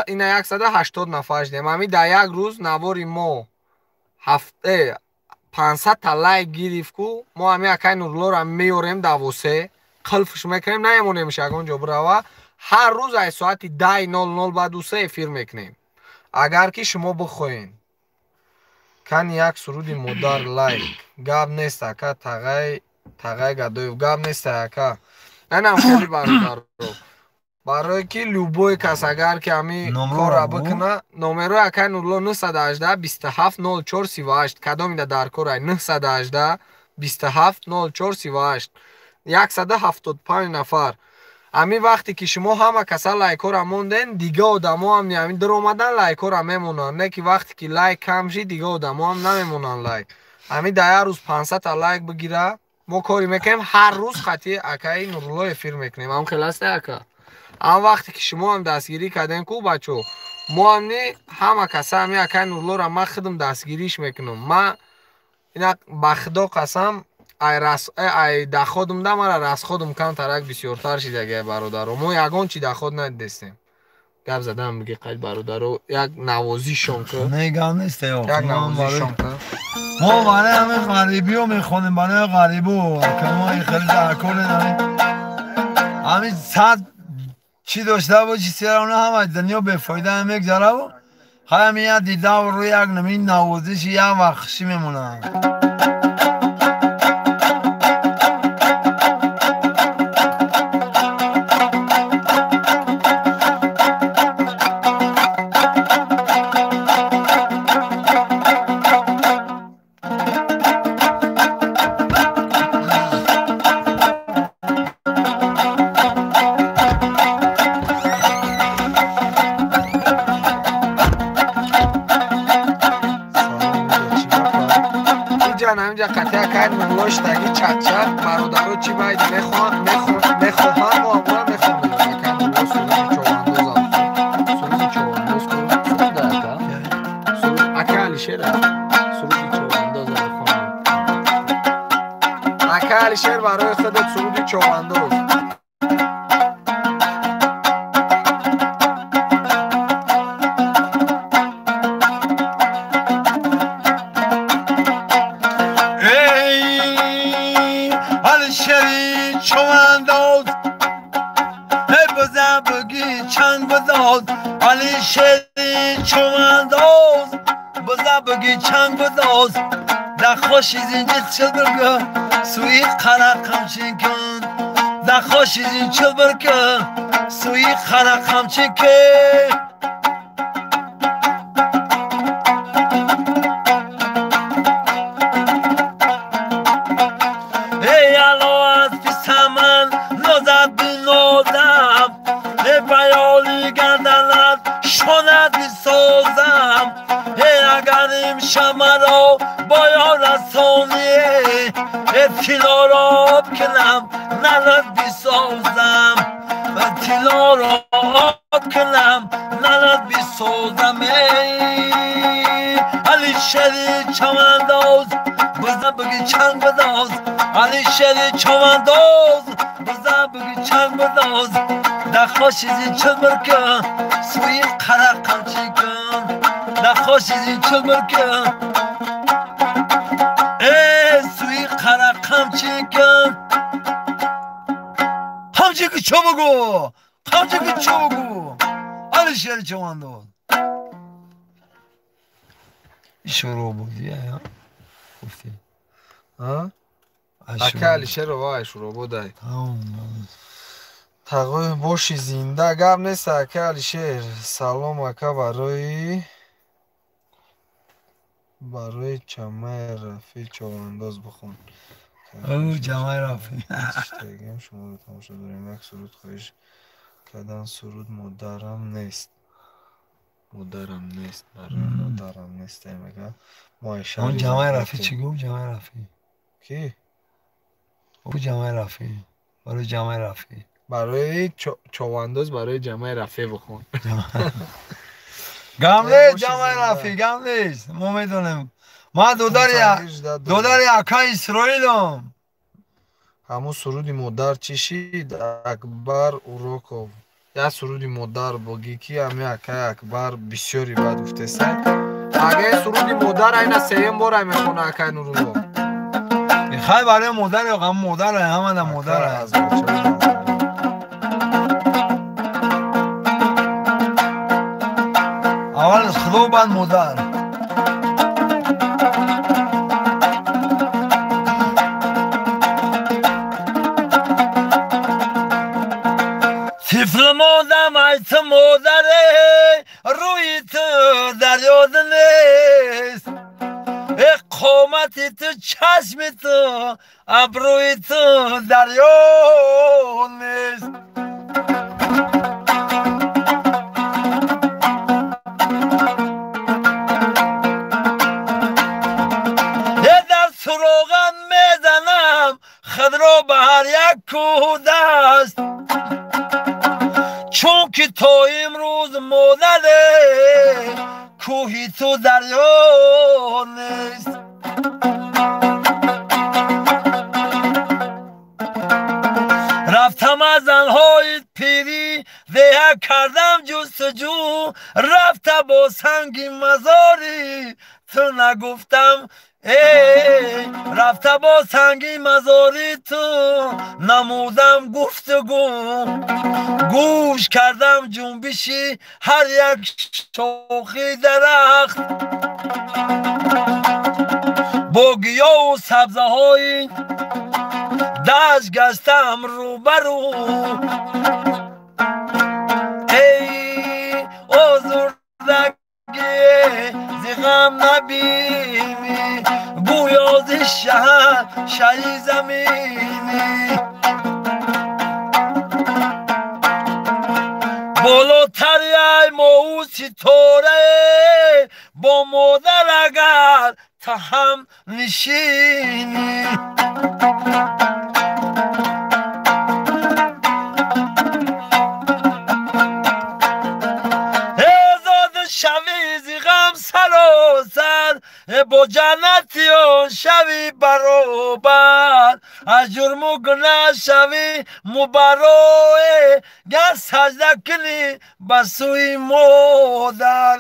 Ина 180 нафар шудем. Ами дар як рӯз навори мо 500 та лайк гирифт ку, мо ами акай Нуруллоро меёрем давосе, қилфш мекунем, наемонемш ягон ҷо бирава. Ҳар рӯз ай соати 10:00 ба 2 эфир мекунем. Агар ки шумо бихоҳед. Кани як суруди модар лайк. Гап нест ака, тағай Гадоев, гап нест ака. Анам хеле бародаро. Барое ки любой кас агар ки ами кора бикуна, номерои акай Нурулло 918 27 04 38. Кадомида дар кор ай? 918 27 04 38. 175 нафар. Ами вақте ки шумо ҳама каса лайкҳоро монден, дига одамо ҳам ами даромадан лайкҳоро мемонанд. Не ки вақте ки лайк кам шид, дига одамо ҳам намемонанд лайк. Ами дар як рӯз 500 та лайк бигира, мо кори мекунем, ҳар рӯз қатъи акаи Нурулло эфир мекунем. Ам хел аст ака? Ам вақте ки шумо ҳам дастгирӣ кардем ку бачо, мо ҳам не ҳама каса ами акаи Нуруллоро ман худам дастгириш мекунам. Ман ина ба худо қасам, ай даходум да мара расходум камтарак бисёртар шидагия бародаро. Мо ягон чи даход надидестем. Гап задам биги қайд бародаро, як навозишон ку. Не, гап нест, як навозишон ку. Мо барои ҳамин ғарибиё мехонем, барои ғарибо. Мо хеле даркорем. Ҳамин сад чӣ дошта боши, сера ҳама дунё бефоида мегзараву. Хай ҳамин як дидаву рӯи як намин навозиши як вақт хушӣ мемонад. Ҳаминҷа қатъия кард Нурулло шидаги чак-чак. Бародаро чӣ байд мехоҳанд, мо амура мехонем. Ака Нурулло суруди човандоз аст. Суруди човандоз ку? Суруд ака? Суруд ака Алишер аст. Суруди човандоз мехонем. Ака Алишер барои худат суруди човандоз. خوشی زینجir çılbırgı suyu kara kamçın kün. Da خوشی زین çılbırgı suyu kara kamçın kün. Ey alo az pisaman nozad binozam. Ey bayoli gandalat şonad bisozam. Ey agarim şamaro боё расонӣ, тилоро об кунам нарад бисозам. Тилоро об кунам нарад бисозам. Алишери чамандоз биза биги чанг бидоз. Алишери човандоз биза буги чанд бидоз дахошизи чилмир кун сӯи қара қамчӣ кун дахошизи чилмир кун э сӯи қара қамчӣ кун қамчӣ ки чо бугу қамчӣ ки чо бугу Алишери човандоз ишоро буди я гуфти ака Алишер ова Ашурободай. Тағои боши зинда гап нест ака Алишер. Салом ака барои Ҷамаи Рафӣ човандоз бихон. Ҷамаи Рафӣ. Тагим шуморо тамошо дорем. Як суруд хоҳиш кардан суруд модарам нест. Модарам нест. Барои модарам нест мега. Мо Он Ҷамаи Рафӣ чӣ гуфт? Ҷамаи Рафӣ. Ки? Ҷамаи Рафӣ. Барои Ҷамаи Рафӣ. Барои човандоз барои Ҷамаи Рафӣ бихон. Гам нест Ҷамаи Рафӣ, гам нест. Мо медонем. Ман додари акаи Исроилам. Ҳамун суруди модар чӣ шид? Акбар Уроков. Як суруди модар бугӣ ки ҳами акаи Акбар бисёри бад гуфтеса. Агар суруди модар айна сеюм бор ай мехона акаи Нурулло. Хай барои модар ҳам модар ҳамада модар. Аввал Худо баъд модар. Тифл модам ай ту модаре рӯи ту дар ёд нест. Қомати ту чашми ту абрӯи ту дар ёд нест. Дар суроғат мезанам худро ба ҳар як кӯдаст. Чунки то имрӯз модаре кӯҳи ту дар ёд нест. Рафтам аз занҳои пирӣ деҳа кардам ҷустуҷӯ рафта бо санги мазори ту нагуфтам эй рафта бо санги мазори ту намудам гуфтугӯ гӯш кардам ҷунбиши ҳар як шохи дарахт бо гиёву сабзаҳои дашт гаштам рӯбарӯ эй озурдагӣ зи ғам набинӣ гӯё зи шаҳр шаҳи заминӣ болотари ай моҳу ситорае бо модар агар таҳам нишинӣ. Шави зи ғам саросар бо ҷаннатиён шави баробар аз ҷурму гунаҳ шави мубаррое гар саҷда кунӣ ба сӯи модар.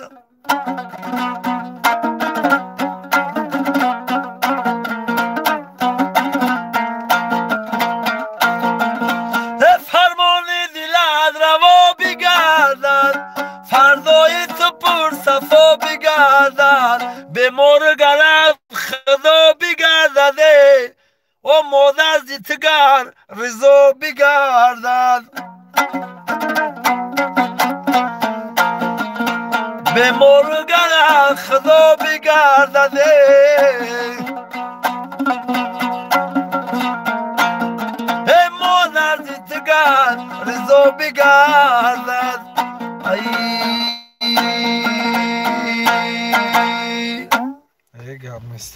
Фармони дилат раво бигардад фардои ту пурсафо бигардад бемор гарад худо бигардад о модар зи ту гар ризо бигардад. Бемор гарад худо бигардад эй модар зи ту гар ризо бигардад. Гап нест.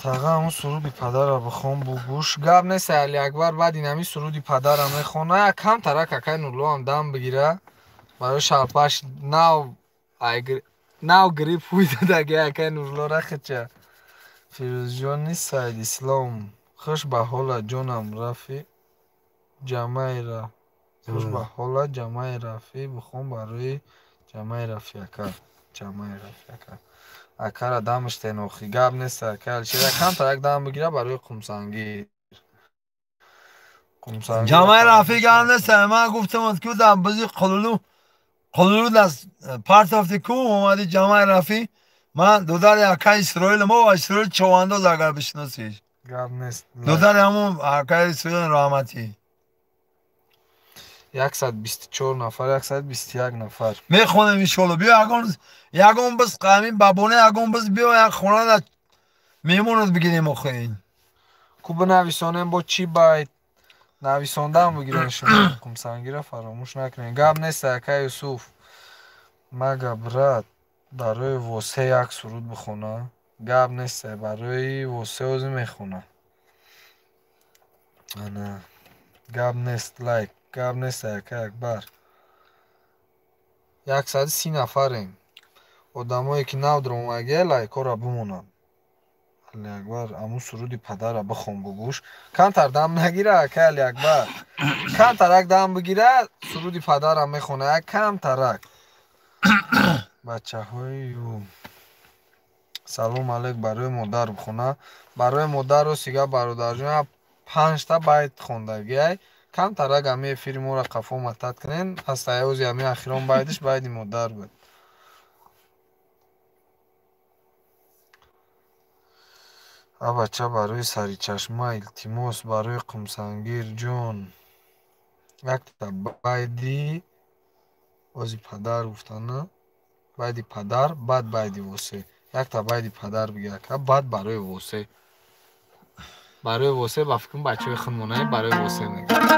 Таға ҳамун суруди падара бихон бугӯш. Гап нест Али Акбар баъд ин ҳамин суруди падара мехона як кам тарак акай Нурлоам дам бигира барои шалпаш нав грипп ҳуй дадаги акай Нурло рахича. Фирӯзҷони Саидислом, хуш ба ҳола ҷонам Рафи Ҷамайра. Хуш ба ҳола Ҷамаи Рафӣ бихон барои Ҷамаи Рафӣ ака. Ҷамаи Рафӣ ака. Акара дамаш тенохи гап нест ака. Алишер камтар як дам бигира барои Қумсангир. Қумсангир Ҷамаи Рафӣ гап нест. Ман гуфтам ки дар бизи Қулулу даст партофти ку омади Ҷамаи Рафӣ. Ман додари акаи Исроил мо ва Исроил Човандоз агар бишносиш. Гап нест. Додари ҳамон акаи Исроил раҳматӣ. 124 нафар, 121 нафар. Мехонем иншоалло. Биё ягон биз ҳамин бабона ягон биз биё як хона меҳмонот бигирем охе. Ку бинависонем бо чӣ байт? Нависондаам бигирем шумо. Қумсангира фаромӯш накунем. Гап нест ака Юсуф. Мага брат барои восе як суруд бихона. Гап нест барои восе озӣ мехона. Ана гап нест лайк. Гап нест ака Акбар. 130 нафарем. Одамое ки нав даромадагия лайкҳоро бимонанд. Алиакбар аму суруди падара бихон бугӯш. Камтар дам нагира ака Алиакбар. Камтарак дам бигира суруди падара мехона. Як камтарак. Бачаҳои салом алейк барои модар бихона. Барои модарро сига бародарҷон 5та байт хондагиай. Камтарак ами эфири моро қафо матат кунен. Ҳастаёзи ами ахирон байдиш байди модар буд. А бача барои саричашма илтимос барои Қумсангир ҷон. Якта байди ози падар гуфтана. Байди падар, баъд байди восе. Якта байди падар биги ака, баъд барои восе. Барои восе ба фикрам бачаҳои хунмонаи барои восе мегӯянд.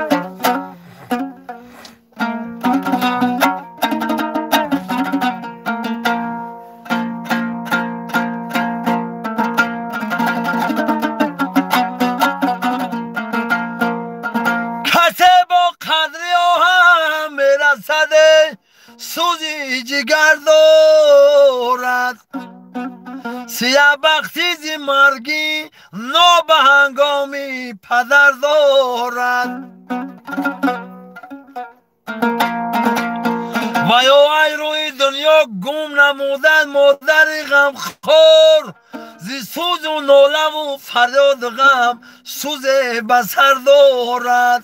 Касе бо қадри оҳан мерасаде сӯзи ҷигар дорад. Сиябахти зи маргӣ нобаҳангоми падар дорад. Ва ё ай рӯи дунё гум намудан модари ғамхор, зи сӯзу нолаву фарёду ғам сӯзе ба сар дорад.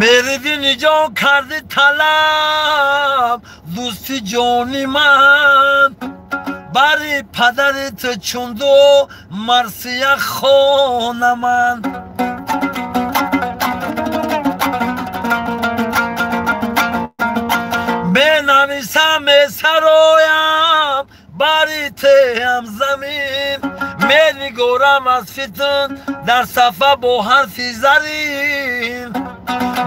Меридини ҷон карди талаб дӯсти ҷони ман, бари падари ту чун ду марсия хонаман. Бенависам месароям бари теам замин, менигорам аз фитн дар сафа бо ҳарфи зарин.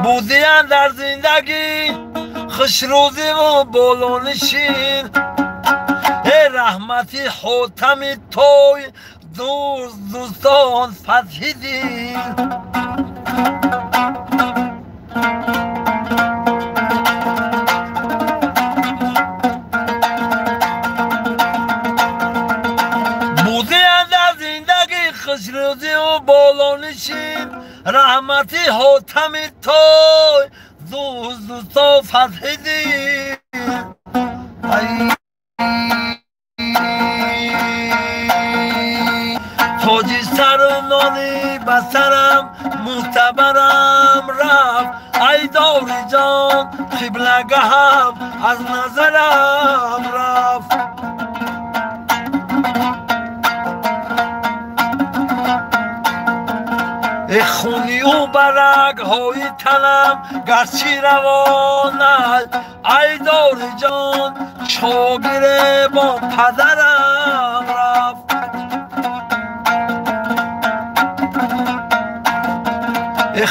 Будиян дар зиндагӣ хушрӯзиву болонишин, э раҳмати ҳотами той дӯст дӯстон фатҳи дин. Будиян дар зиндагӣ хушрӯзиву болонишин, раҳмати ҳотами той дӯст дӯстон фатҳи дин. Тоҷи сару нони ба сарам мӯътабарам рафт, ай дори ҷон қиблагаҳам аз назарам рафт. Хуни ӯ ба рагҳои танам гарчи равонад, ай дори ҷон чогире бо падарам рафт.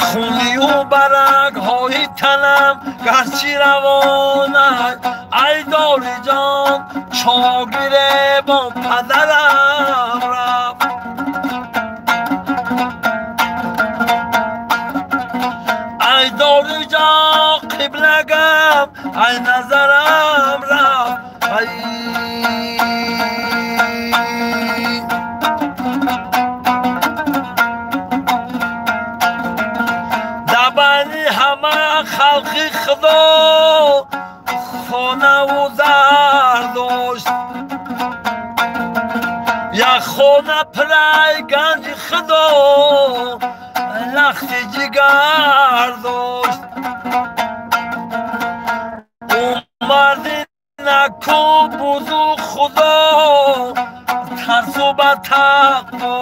Хуни ӯ ба рагҳои танам гарчи равонад, ай дори ҷон чогире бо падарам рафт. Ай дори ҷон қиблагам ай назарам рафт ай дар байни ҳама халқи худо хонаву зар дошт як хона пирай ганҷи худо лахти ҷигар дошт ӯ марди наку бузу худо тарсу ба тақво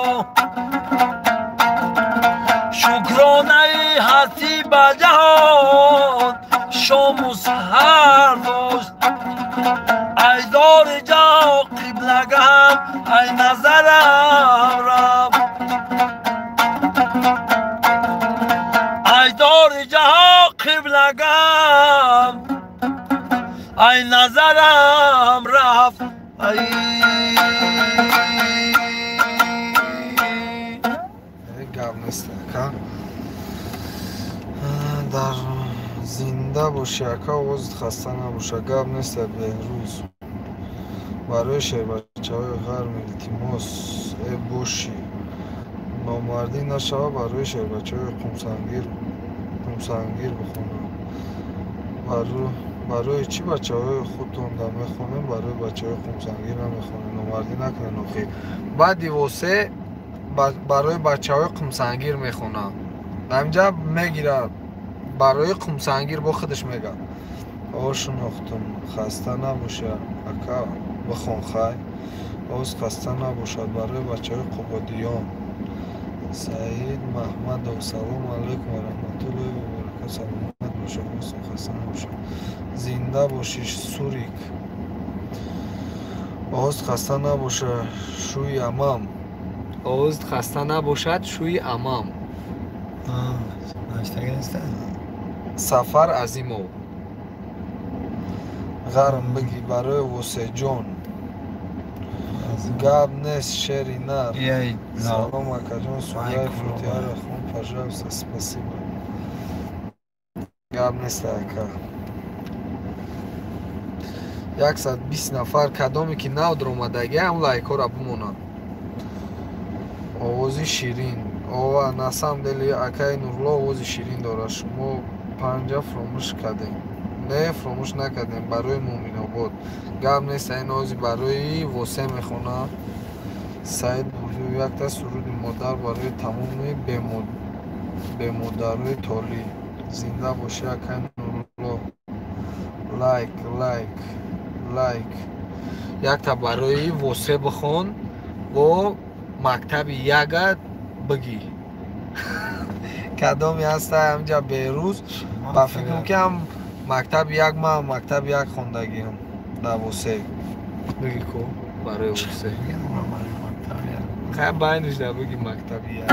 шукронаи ҳастӣ ба ҷаҳон шому саҳар дошт айдори ҷо қиблагам ай назарам рафт айдори ҷаҳо қиблагам ай назарам рафт ай гап нест ака дар зинда бошӣ ака овозат хаста набоша гап нест Беҳрӯз барои шербачаҳои ғарм илтимос э бошӣ номардӣ нашава барои шербачаҳои қумсангир бихонам барои чӣ бачаҳои худтонда мехонем барои бачаҳои қумсангир намехонем номардӣ накунед охир баъди восе барои бачаҳои қумсангир мехонам ҳаминҷа мегирад барои қумсангир бо худаш мегӯяд ошинохтум хаста набоша ака бихон хай овоз хаста набошад барои бачаҳои қубодиён Саид Маҳмадов салому алайкум ва раҳматуллоҳи ва баракатуҳ саломат боша овозтон хаста набошад зинда бошӣ Сурик овоз хаста набоша шӯи амам овоз хаста набошад шӯи амам Сафар Азимов ғарм бигӣ барои Восеҷон гап нест шери нар салом акаҷон сураи фотиҳаро хон пожалуйста спасибо гап нест ака 120 нафар кадоме ки нав даромадагӣ ҳам лайкҳоро бимонанд овози ширин ова на самом деле акаи Нурулло овози ширин дорад шумо панҷа фуромӯш кардем не фуромӯш накардем барои Муъминобод гап нест ин ози барои Восе мехонам Саид Бурдиев якта суруди модар барои тамоми бемодарои толӣ зинда бошӣ акаи Нурулло лайк лайк лайк якта барои Восе бихон бо мактаби яга бигӣ кадоме ҳаста ҳаминҷа Беҳрӯз ба фикрам ки ҳам мактаби як ман мактаби як хондагиам дар Восе бигӣ ку барои Восе хай байниш да бигӣ мактаби як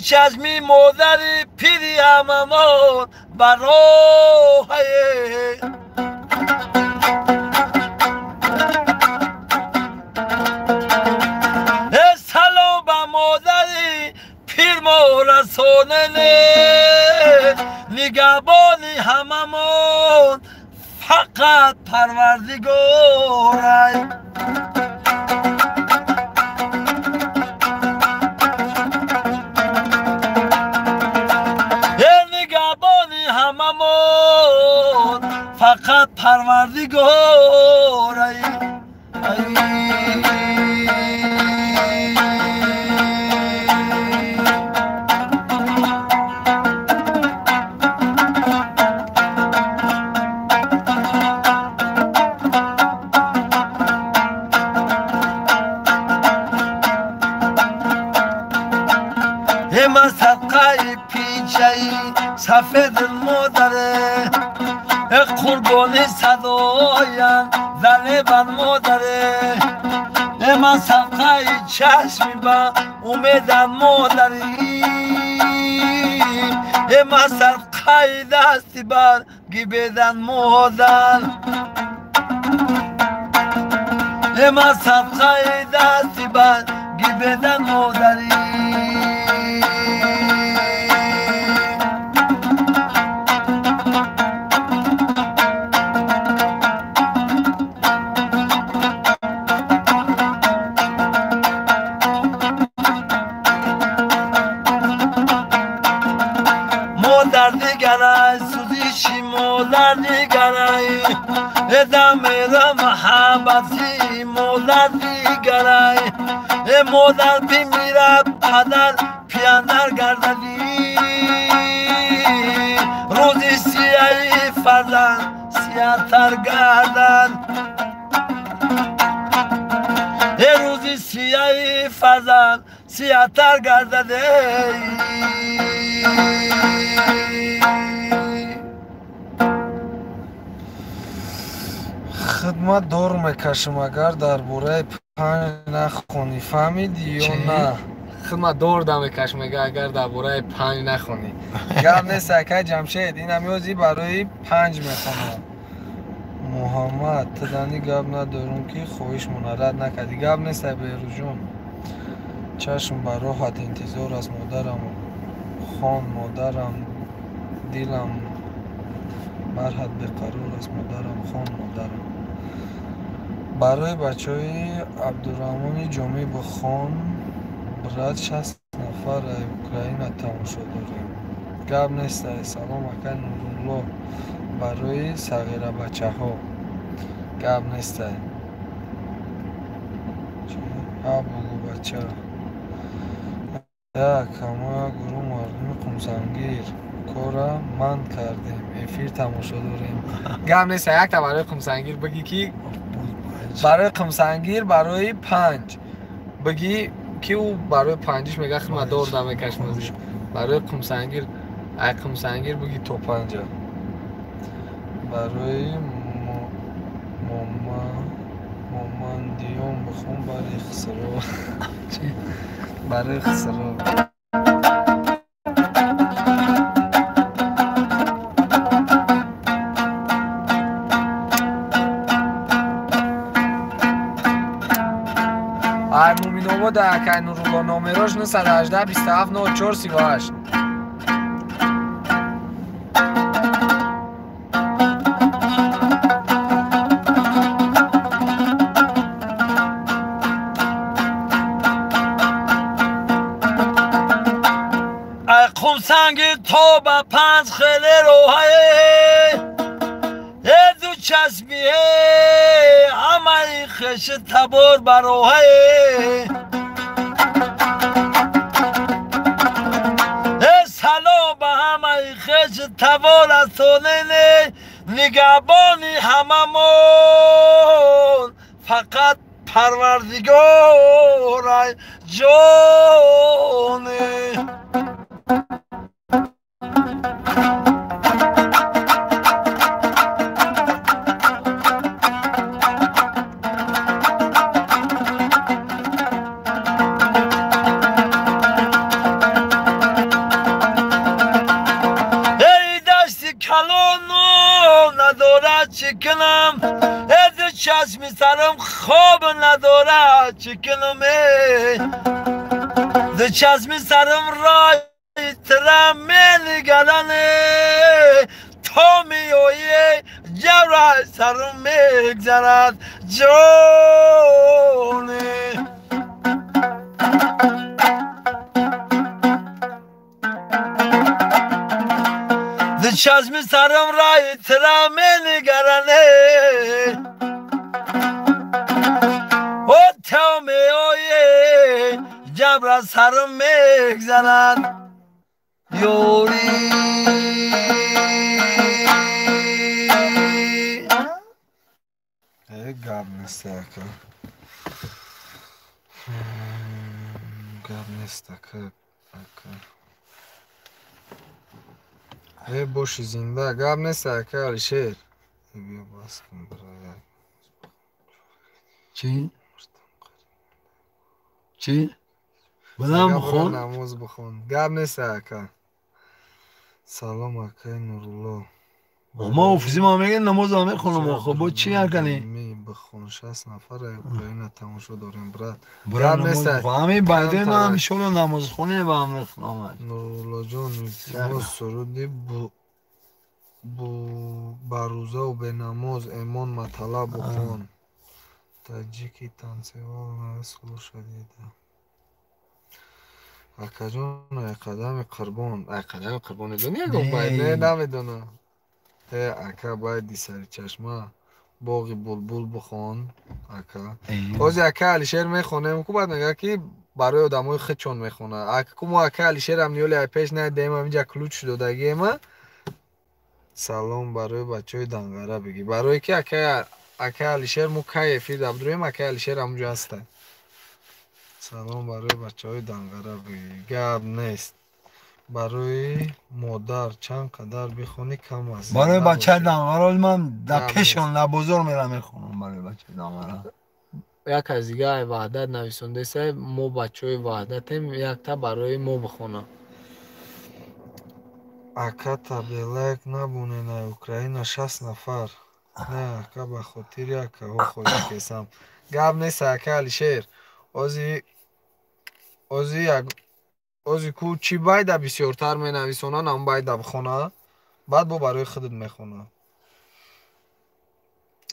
چشمی مادری پیری هممان برای سلام به مادری پیر ما رسانه نگهبانی همه ما фақат Парвардигорай. Э нигаҳбони ҳамамон фақат Парвардигорай. Ман садқаи пичаи сафеди модаре, қурбони садоям залебан модаре. Ман садқаи чашми ба умедам модарӣ, ман садқаи дасти бар гибедан модар, ман садқаи дасти бар гибедан модарӣ. Модар дигарай, сӯзиши модар дигарай, дамера муҳаббати модар дигарай. Модар бимирад, падар пияндар гардадӣ, рӯзи сияи фарзанд сиятар гардад, рӯзи сияи фарзанд сиятар гардад. Хидмат дор мекашам, агар дар бораи панҷ нахонӣ, фаҳмидӣ ё на? Хидмат дор дамекашам, мега агар дар бораи панҷ нахонӣ. Гап нест, акай Ҷамшед, инам ёзи барои панҷ мехонам. Муҳаммад, ту дани гап надорум ки хоҳишмона рад накардӣ. Гап нест, ай Беҳрӯзҷон. Чашм ба роҳат интизор аст модарам, хон модарам, дилам барҳад беқарор аст модарам, хон модарам. Барои бачаҳои Абдураҳмони Ҷомӣ бихон, брат, 60 нафар ай Украина тамошо дорем. Гап нест, ай. Салом, акай Нурулло, барои сағирабачаҳо. Гап нест, ай. Ҳа бугу бача. Як ҳама як гурӯҳ мардуми қумсангир кора ман кардем, эфир тамошо дорем. Гап нест, якта барои қумсангир бигӣ ки барои қумсангир барои панҷ бигӣ ки ӯ барои панҷиш мега хидмат дор дамекашм. Барои қумсангир, ай қумсангир бигӣ то панҷа. Барои момандиён бихон барои Хисро. Барои Хисро. Ай Муминобод, акай Нурулло, номерош 918 27 04 38. Ай қумсангир то ба панҷ хеле роҳае, ду чашмие ҳамаи хеши табор ба роҳае. Салом ба ҳамаи хеши табор расонене, нигаҳбони ҳамамон фақат Парвардигорай ҷоне. Чӣ кунам, ду чашми сарам хоб надорад, чӣ кунам, ду чашми сарам рои тира менигаране, То меоӣ ҷавра сарам мегзарад ҷоне. Чашми сарам раи тира менигаране, о то меоӣ ҷабра сарам мегзарад ёрӣ. Гап нест ака, гап нест ака, ака. Э боши зинда, гап нест ака Алишер. Биё бас кун бародар. Чӣ? Чӣ? Балам бихон? Намоз бихон. Гап нест ака. Салом акаи Нурулло. Ма офиси ма мегӯям намозам мехонам охо, бо чӣ якани? Бихон 60 нафар Украина тамошо дорем брат. Гап нест. Ҳамин баъдои ман иншоалло намозхоне ба ҳам мехонам. Нуруллоҷон, илтимос суруди барӯзаву бенамоз эмон матала бихон. Таҷики танцевал надо слушать это. Акаҷон, ай қадами қурбон, ай қадами қурбон медонӣ ягон байт? Не, намедонам. Э ака, байди сари чашма боғи булбул бихон ака. Ҳозир ака Алишер мехонем, ку баъд мегӯяд ки барои одамои худшон мехонад. Ку мо ака Алишерам ниёли ай пеш надиҳем, ҳаминҷа ключ додагиема. Салом барои бачаҳои Данғара бигӣ. Барое ки ака Алишер мо кай эфир дабдурем, ака Алишер ҳамунҷо ҳаста. Салом барои бачаҳои Данғара бигӣ. Гап нест. Барои модар чанд қадар бихонӣ кам аст. Барои бачаи Данғара ман дар пешон дар бозор мерам мехонам барои бачаи Данғара. Як аз дига ай Ваҳдат нависондаеса, мо бачаҳои Ваҳдатем, якта барои мо бихона. Ака табелак набунен ай Украина 60 нафар. Не ака, ба хотири акаҳо хоҳиш кесам. Гап нест ака Алишер. Ози як ози ку чӣ байда бисёртар менависонанд, ҳам байда бихона, баъд бо барои худат мехона.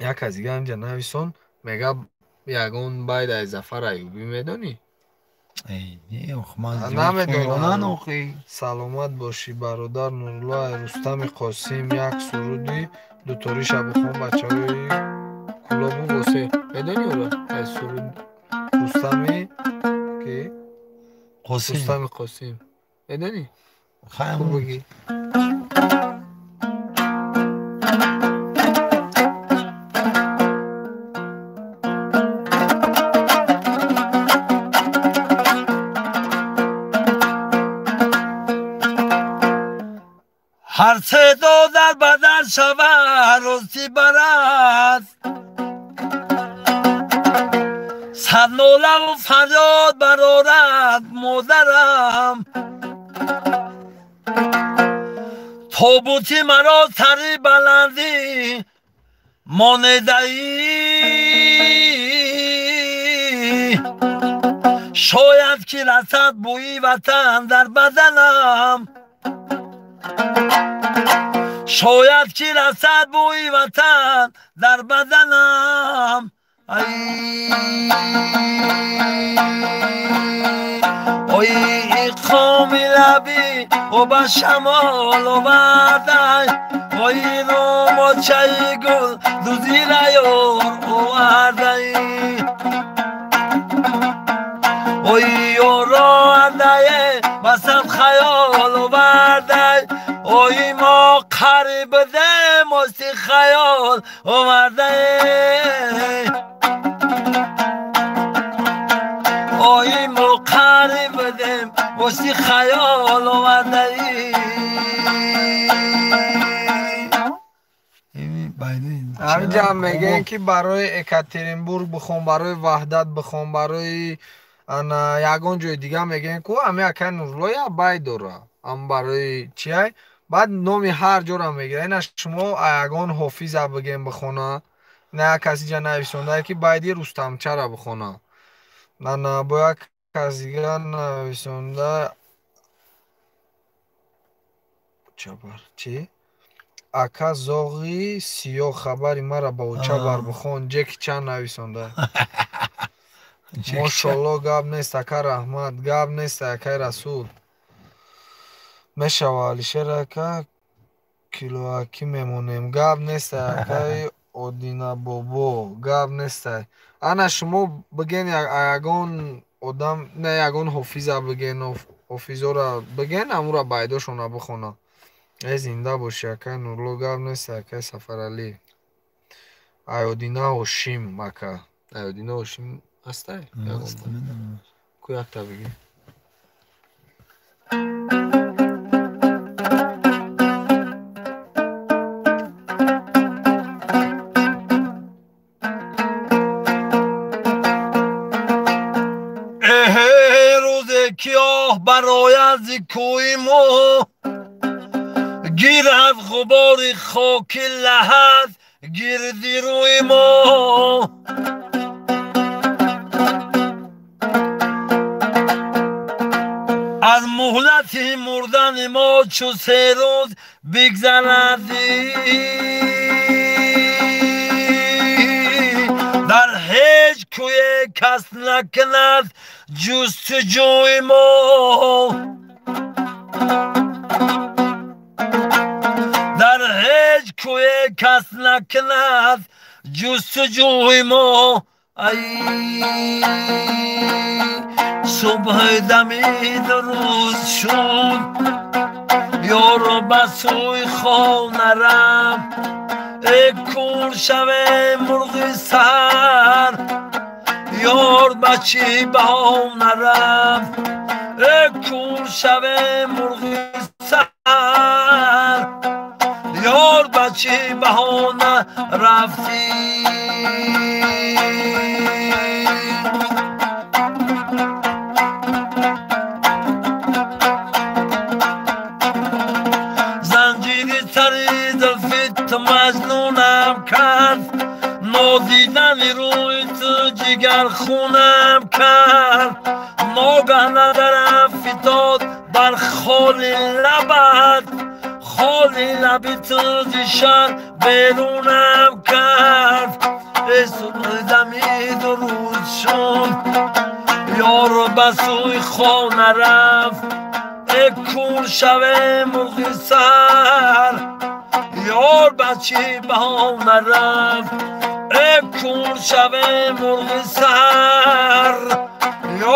Як аз дига ҳаминҷа нависон, мега ягон байда аз Зафар Аюбӣ медонӣ? Намедонам. Саломат бошӣ бародар Нурулло. Ай Рустами Қосим як суруди дуториша бихон бачаҳои Кулобу Восе. Медонӣ ӯро? Аз суруд Рустами ки? Қосим. Рустами Қосим. Медонӣ? Хуб бигӣ. Ҳар садо дар бадан шавад рости барад, сад нолаву фарёд барорад модарам. Тобути маро сари баландӣ монедаӣ, шояд ки расад бӯи ватан дар баданам, шояд ки расад бӯи ватан дар баданам. Ой иқоми лабӣ о ба шамол овардай, ой румочаи гул дузира ёр овардай, ой ёро андае ба сад хаёл овардай, ой мо қариб будем ости хаёл овардай, ой мо қариб будем ости хаёл овардай. Ҳаминҷа мегӯем ки барои Екатеринбург бихон, барои Ваҳдат бихон, барои ана ягон ҷои дига мегӯем ку ҳами акаи Нурулло як бай дора, ам барои чиай, баъд номи ҳар ҷора мегирад. Ина шумо ягон ҳофиза бигем бихона, на як кас инҷа нависондае ки байди Рустамчара бихона, ана бо як кас дига нависонда чабар чӣ Ака зоғи сиёҳ хабари мара ба оча бар бихон. Ҷеки Чан нависонда. Мошолло, гап нест, ака, раҳмат. Гап нест, акай Расул. Мешава, Алишер ака, килоакӣ мемонем. Гап нест, акай Одинабобо, гап нест. Ана шумо биген, ягон одам не, ягон ҳофиза биген, ҳофизора биген, амура байдошона бихона. Э, зинда бошӣ, акай Нурло. Гап нест, акай Сафаралӣ. Айодина Ҳошим, ака, Айодина Ҳошим ҳастай? Ку якта бигӣ. Ки оҳ барояд зи кӯи мо, гирад ғубори хоки лаҳад гирди рӯи мо. Аз муҳлати мурдани мо чу се рӯз бигзаради, дар ҳеҷ кӯе кас накунад ҷустуҷӯи мо. Дар ҳеҷ кӯе кас накунад ҷустуҷӯи мо. Ай, субҳи дамид, рӯз шуд, ёро ба сӯи хона рафт. Э, кур шаве мурғи сар, ёр ба чӣ баҳона рафт? Э, кур шаве мурғи сар, ёр ба чӣ баҳона рафтӣ? Занҷири сари зулфи ту маҷнунам кард, нодидани рӯи ту ҷигархунам кард. Ногаҳ назарам фитод бар холи лабат, холи лаби ту зи шаҳр берунам кард. Э, субҳи дамиду рӯз шуд, ёро ба сӯи хона рафт. Э, кур шаве мурғи сар, ёр ба чӣ баҳона рафт? Э, кур шаве мурғи сар,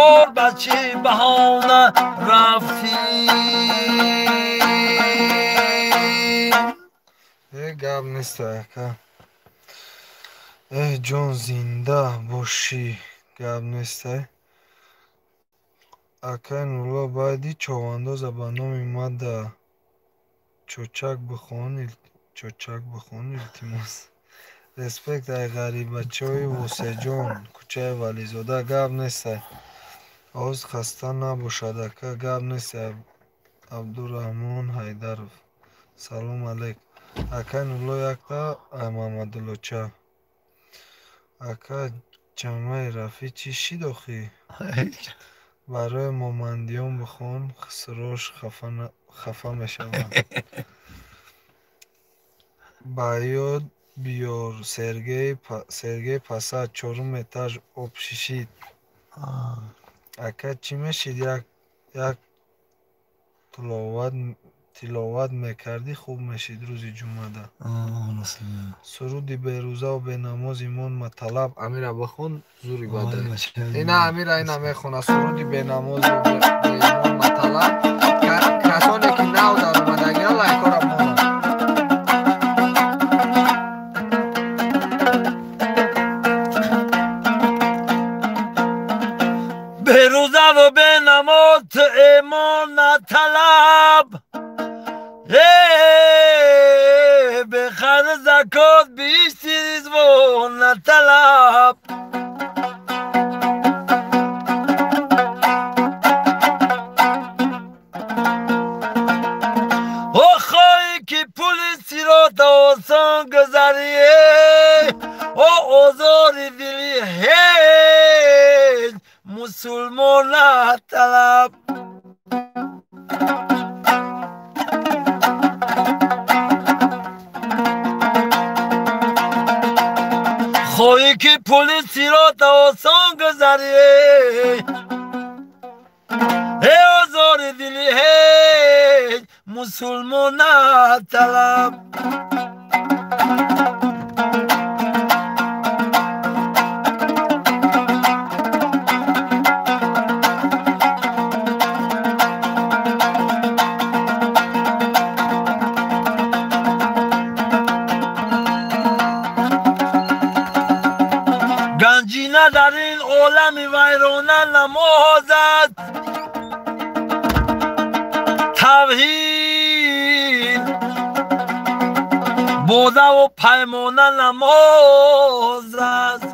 ёр ба чӣ баҳона рафтӣ? Э, гап нест, ака. Э, ҷон, зинда бошӣ. Гап нестай, акай Нурулло. Баъди човандоза ба номи мада чочак бихон, чочак бихон, илтимос. Респект ай ғарибачои Восеҷон, кӯчаи Вализода. Гап нестай. Овоз хаста набошад, ака. Гап нестай, Абдураҳмон Ҳайдаров. Салом алейк, акай Нурулло. Якта ай Маҳмадуллоча. Ака, ҷамъаи Рафӣ чӣ шид охӣ? Барои момандиён бихон, хисрош хафа мешаванд. Ба ёд биёр, Сергей Пасад, чорум этаж, обшишид. Ака, чӣ мешид, як тиловат мекардӣ, хуб мешид рӯзи ҷумъада. Суруди берӯзаву бенамоз имон маталаб, амира бихон, зури бада. Ина амира ина мехона суруди бенамозу беимон маталаб. Касоне ки нав даромадагиан, лайкора монанд. Берӯзаву бенамоз ту имон наталаб, бехар закот бишти ризвон наталаб. О, хоҳӣ ки пули сирота осон гузарӣ, о озори дили ҳеҷ мусулмон наталаб. Ки пули сирота осон гузарӣ, эй озори дили ҳеҷ мусулмон наталаб. Ганҷина дар ин олами вайрона намоз аст, тавҳид бодаву паймона намоз аст.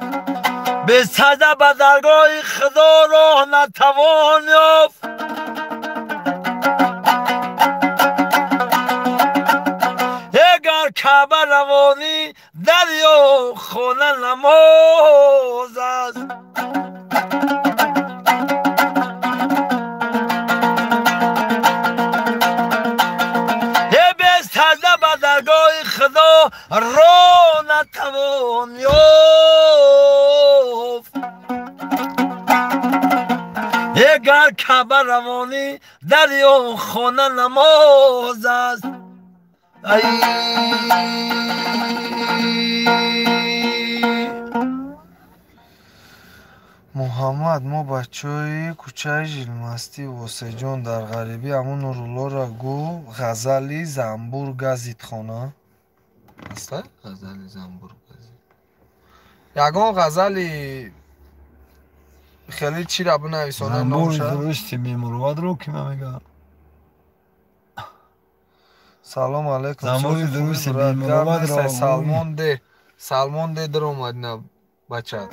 Бесаҷда ба даргоҳи Худо роҳ натавон ёфт. Эгар Каъба равонӣ дарё хона намоз аст. Э бесаҷда ба даргоҳи Худо роҳ натавон ёфт. Эгар Каъба равонӣ дарё хона намоз аст. Ай Муҳаммад, мо бачаҳои кӯчаи Жилмастӣ Восеҷон дар ғарибӣ ҳамун Нуруллоро гӯ ғазали занбур газид хона. Аста ғазали занбур газид. Ягон ғазали хеле чира бинависонад Занбури номша? дурушти бемурувватро ки ман мегӯям. Салом алейкум. Занбури Сози дурусти хуби брат. Гап бемурувватро нестай. Салмон де. Салмон де даромад на бачат.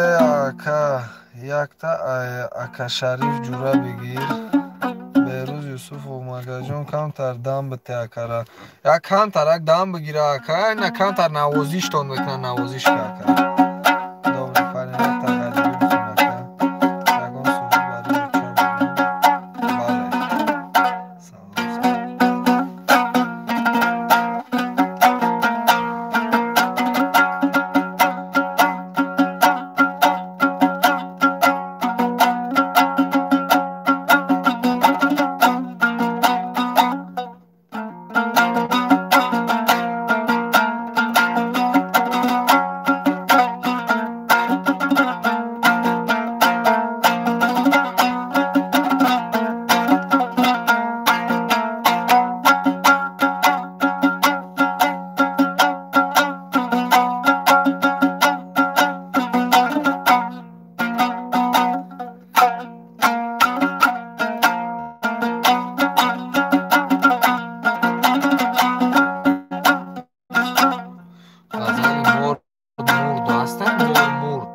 Э ака, якта ака Шариф ҷура бигир. Беҳрӯз Юсуфов магаҷон камтар дам бите акара. Як камтарак дам бигира ака, на камтар навозиштон мекунад, навозиш ка ака. Добрый парень, якта ғарибӣ бихон ака. Ягон суруд барои бача бихон. Бале. Салом, салом. Ғазали мор мурд аста, мор мурд.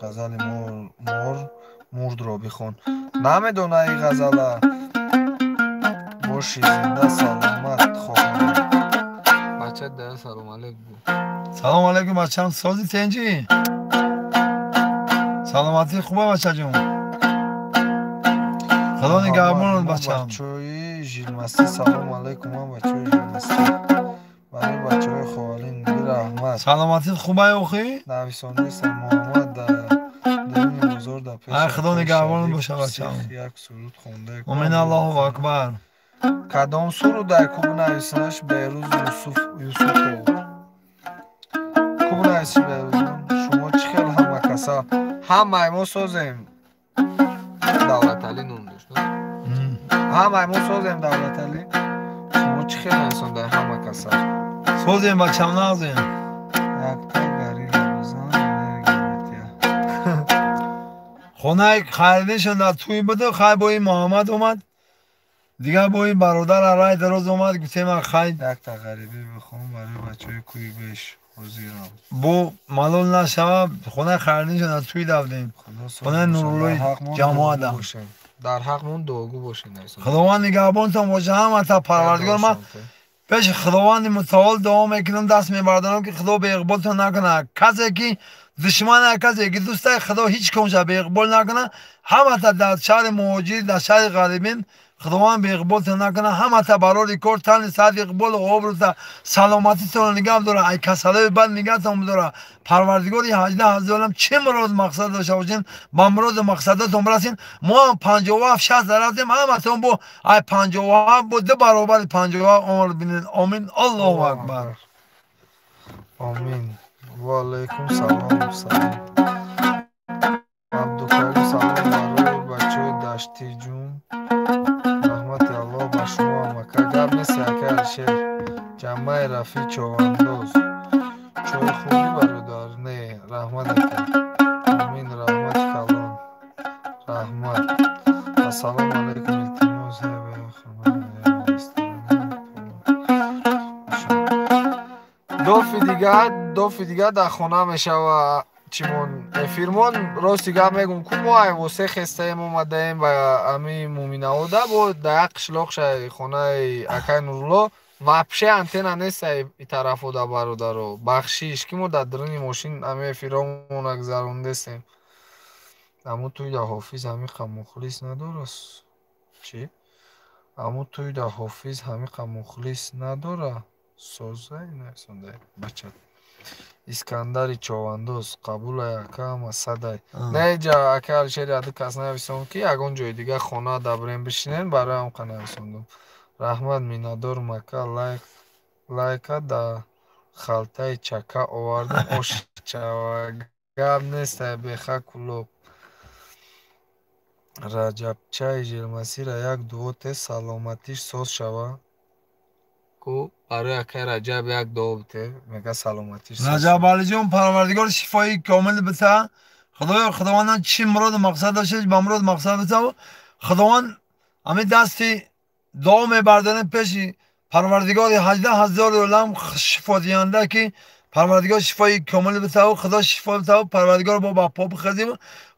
Ғазали мор мор мурдро бихон. Намедона ин ғазала. Боши зинда саломат хоҳам. Бача да салом алейк гӯ. Салом алейкум бачам, сози тенҷӣ? Саломатӣ хуба бачаҷон? Худо Муҳаммад, нигаҳбонат мо бачам. бачаҳои Жилмастӣ салом алейкум, ман бачаҳои Жилмастӣ. Барои бачаҳои Ховалин раҳмат. Саломатит хуба охӣ? Нависондаистам Муҳаммад дар даруни бозор дар пеши Ай Худо акаи нигаҳбонат Шариф боша бачам. псих як суруд хонда. Омин, Аллоҳу акбар. Кадом суруд дар куб нависонаш Беҳрӯз Юсуф Юсупов? Куб нависиш Беҳрӯзон? Шумо чӣ хел ҳама каса? Ҳамаи мо созем. Давлаталӣ ном дошт. Ҳамаи мо созем Давлаталӣ. Шумо чӣ хел нависондаи ҳама каса? Созем бачам, нағзем. Якта горилла бизан энергия метиҳад. Хонаи харидишон дар тӯй буду, хай бо ин Муҳаммад омад. Дигар бо ин бародар арай дароз омад, гуфтем хай Якта ғарибӣ бихон барои бачаҳои кӯи беш. Ҳозирам. бо малол нашава, хонаи харидишон дар тӯй давдем. Худо соз Хонаи бошад. Нуруллои Дар ҳақмон ҷамоата. дуогӯ бошем. Дар ҳақмон дуогӯ бошед нависон. Худованд нигаҳбонтон боша ҳамата Парвардигор. Ман пеши Худованди мутаол дуо мекунам, даст мебардорам ки Худо беиқболтон накунад. Касе ки душман, касе ки дӯстай, Худо ҳеҷ комша беиқбол накунад. Ҳамата дар шаҳри муҳоҷир, дар шаҳри ғарибин Худованд беиқболта накунад, ҳамата барори кор, тани саат иқболу обрӯта, саломатитонро нигаҳ дора, ай касалои бад нигаҳтон бидора. Парвардигори 18 олам чӣ мурод мақсад дошта бошен, ба муроду мақсадатон бирасен. Мо ҳам 57-60 рафтем, ҳаматон бо ай 57 бо 2 баробари 57 умр бинед. Омин. Аллоҳу акбар. Омин. Ва алайкум салом. Салом. Абдукарим салом барои бачаҳои Даштиҷум. Раҳмати Аллоҳ ба шумо амака. Гап нест ака Алишер. Ҷамъаи Рафиъ Човандоз. Чой хӯрдӣ бародар? Не, раҳмат ака. Омин, раҳмати калон. Раҳмат. Ассалому алайкум. Илтимос дофи дига дар хона мешава. Чимон эфирмон рости гап мегум ку мо айвосе хестаем омадаем ба ами Муминаода бо дар як қишлоқ шаи хонаи акай Нурулло вообще антенна нест и тарафода бародаро. Бахшиш ки мо дар даруни мошин ами эфиромона гузарондестем. Аму туйда ҳофиз ҳамиқа мухлис надорас. Чӣ? Аму туйда ҳофиз ҳамиқа мухлис надора. Созай нависондай бача. Искандари Човандоз қабулай ака ҳама садай. Не ҷа ака Алишери аду кас нависон ки ягон ҷои дига хона дабрем бишинен, барои ҳамқа нависондум. Раҳмат миннатдор мака лайка да халтаи чака овардам ош чава. Гап нест ай беха кулоб. Раҷабчаи Желмасира як дуо те саломатиш соз шава. Ку барои акай Раҷаб як дуо бите, мега саломатиш. Раҷаб Алиҷон, Парвардигор шифои комил бита. Худоё Худованд чӣ муроду мақсад дошта ба муроду мақсад бита. Худованд ҳамин дасти дуо мебардорем пеши Парвардигори 18 олам шифодиҳанда ки Парвардигор шифои комил бита, Худо шифо бита, Парвардигор бо ба по бихезим.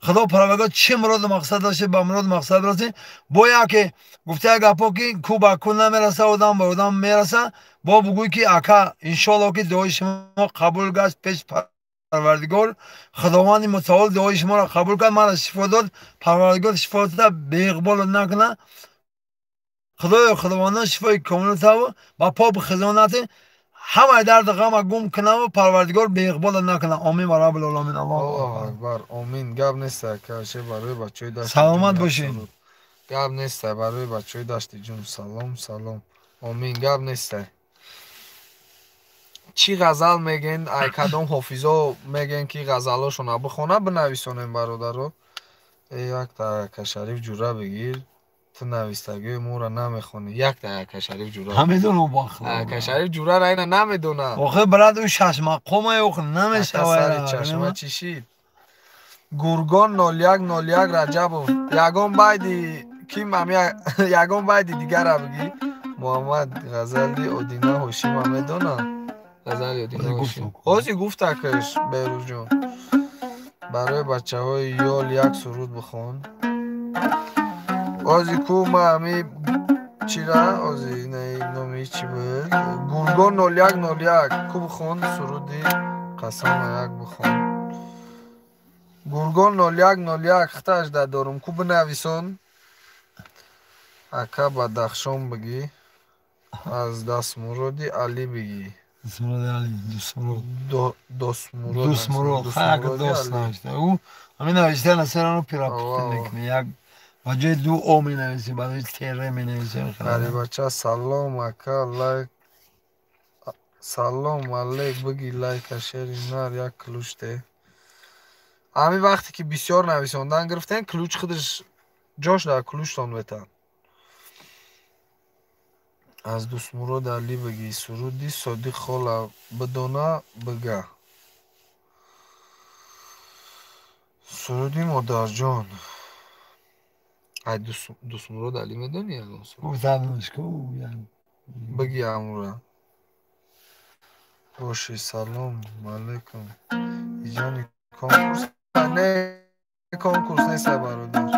Худо Парвардигор чӣ муроду мақсад дошта ба муроду мақсад бирасем. Бо яке гуфта гапо ки ку ба ку намераса, одам ба одам мераса. Бо бугӯй ки ака иншоалло ки дуои шумо қабул гашт пеш Парвардигор. Худованди мутаол дуои шуморо қабул кард, маро шифо дод. Парвардигор шифо дода беиқболот накунад. Худоё Худовандон шифои комил бита, ба по бихезонате, ҳамаи дарду ғама гум кунаву Парвардигор беиқболот накунад. Омин ва раббил оламин. Аллоҳу акбар. Омин. Гап нест ака Алишер барои бачаҳои Даштиҷум. Саломат бошед. Гап нест барои бачаҳои Даштиҷум. Салом, салом. Омин. Гап нест. Чӣ ғазал мегӯен? Ай кадом ҳофизо мегӯен ки ғазалошона бихона, бинависонем бародаро. Якта ака Шариф ҷура бигир. Ту навистагиҳои моро намехонӣ. Якта ака Шариф ҷура. Ҳамедонам бахт. Ака Шариф ҷураро ина намедонад. Охир брат ӯ шашмақома охир намешавад. Сари чашма чӣ шид? Гургон 0101 Раҷабов. Ягон байди ким ами ягон байди дигара бигӣ. Муҳаммад Ғазали Одина Ҳошима медонад? Ғазали Одина Ҳошим. Ҳозир гуфтакаш Беҳрӯзҷон. Барои бачаҳои ёл як суруд бихон. Ҳозир ку ма ами чира ҳозир номи чӣ буд? Гургон 0101 ку бихон суруди қасама як бихон. Гургон 0101 хиташ дорум ку бинависон. Ака Бадахшон бигӣ. Аз Дастмуроди Алӣ бигӣ. Дастмуроди Алӣ, Дустмурод. Достмурод. Дустмурод, як дост навишта. Ӯ ҳамин навишта насараро пирапухта мекунад. Як ба ҷои ду о менависӣ, ба ҷои тр менависӣ. Ғарибача салом ака лайк салом алейк бигӣ лайка шери нар як ключ те. Ҳамин вақте ки бисёр нависондан гирифтем, ключ худаш ҷош дар ключтон метан. Аз Дустмурод Алӣ бигӣ суруди Содиқ хола бидона бига. Суруди модарҷон. Ай Дустмурод Алӣ медонӣ ягон суруд? Гуфтамш ку бигӣ амура. Боши салом алейкум. Иҷони конкурс не конкурс нест бародар.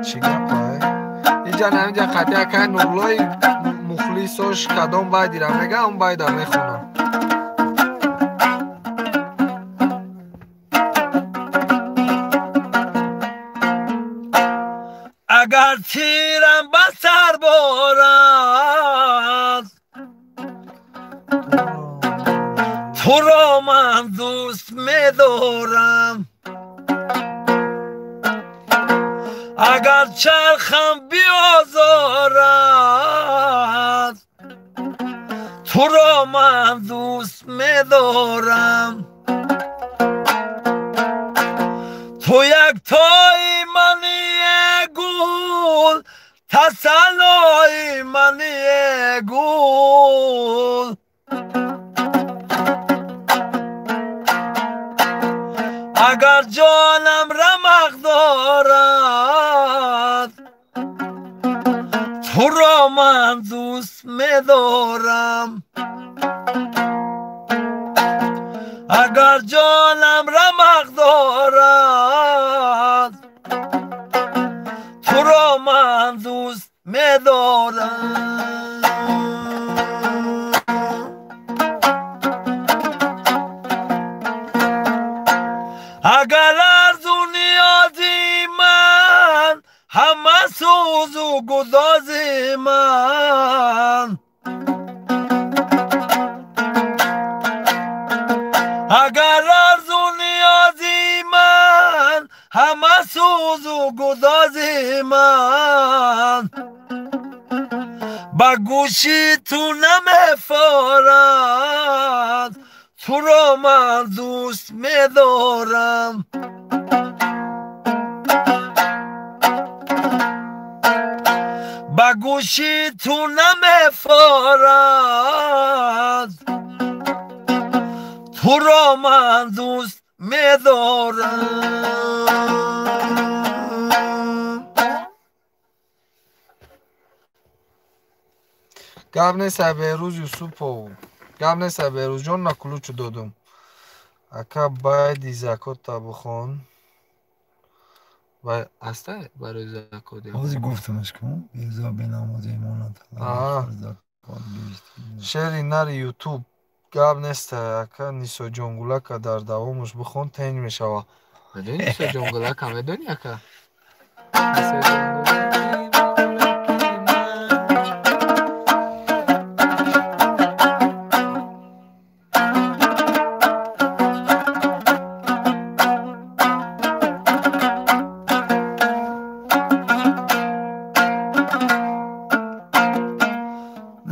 Чӣ гапай? Иҷа намиҷа қатъи акай Нурлои мухлисош кадом байдира мега, он байда мехонам. Агар ти ман дӯст медорам. Агар чархам биозорад, туро ман дӯст медорам. Ту яктои мани гул, тасаллои мани гул. Агар ҷонам рамақ дорад, туро ман дӯст медорам. Агар ҷонам рамақ дорад, туро ман дӯст медорам. Агар арзу ниёзи ман, ҳама сӯзу гудози ман. Агар арзу ниёзи ман, ҳама сӯзу гудози ман. Ба гӯши ту намефорад, туро ман дӯст медорам. Ба гӯши ту намефорад, туро ман дӯст медорам. Гап нест, Беҳрӯз Юсупов. Гап нест, Беҳрӯзҷон, на кулучу додум. Ака, байди закотта бихон. Аста барои закот. Ҳозир гуфтамаш ку, безо бенамози имонат. Шери нари Ютуб. Гап нест, ака Нисоҷонгулака дар давомаш бихон, тенҷ мешава. Медони Нисоҷонгулака, медони ака?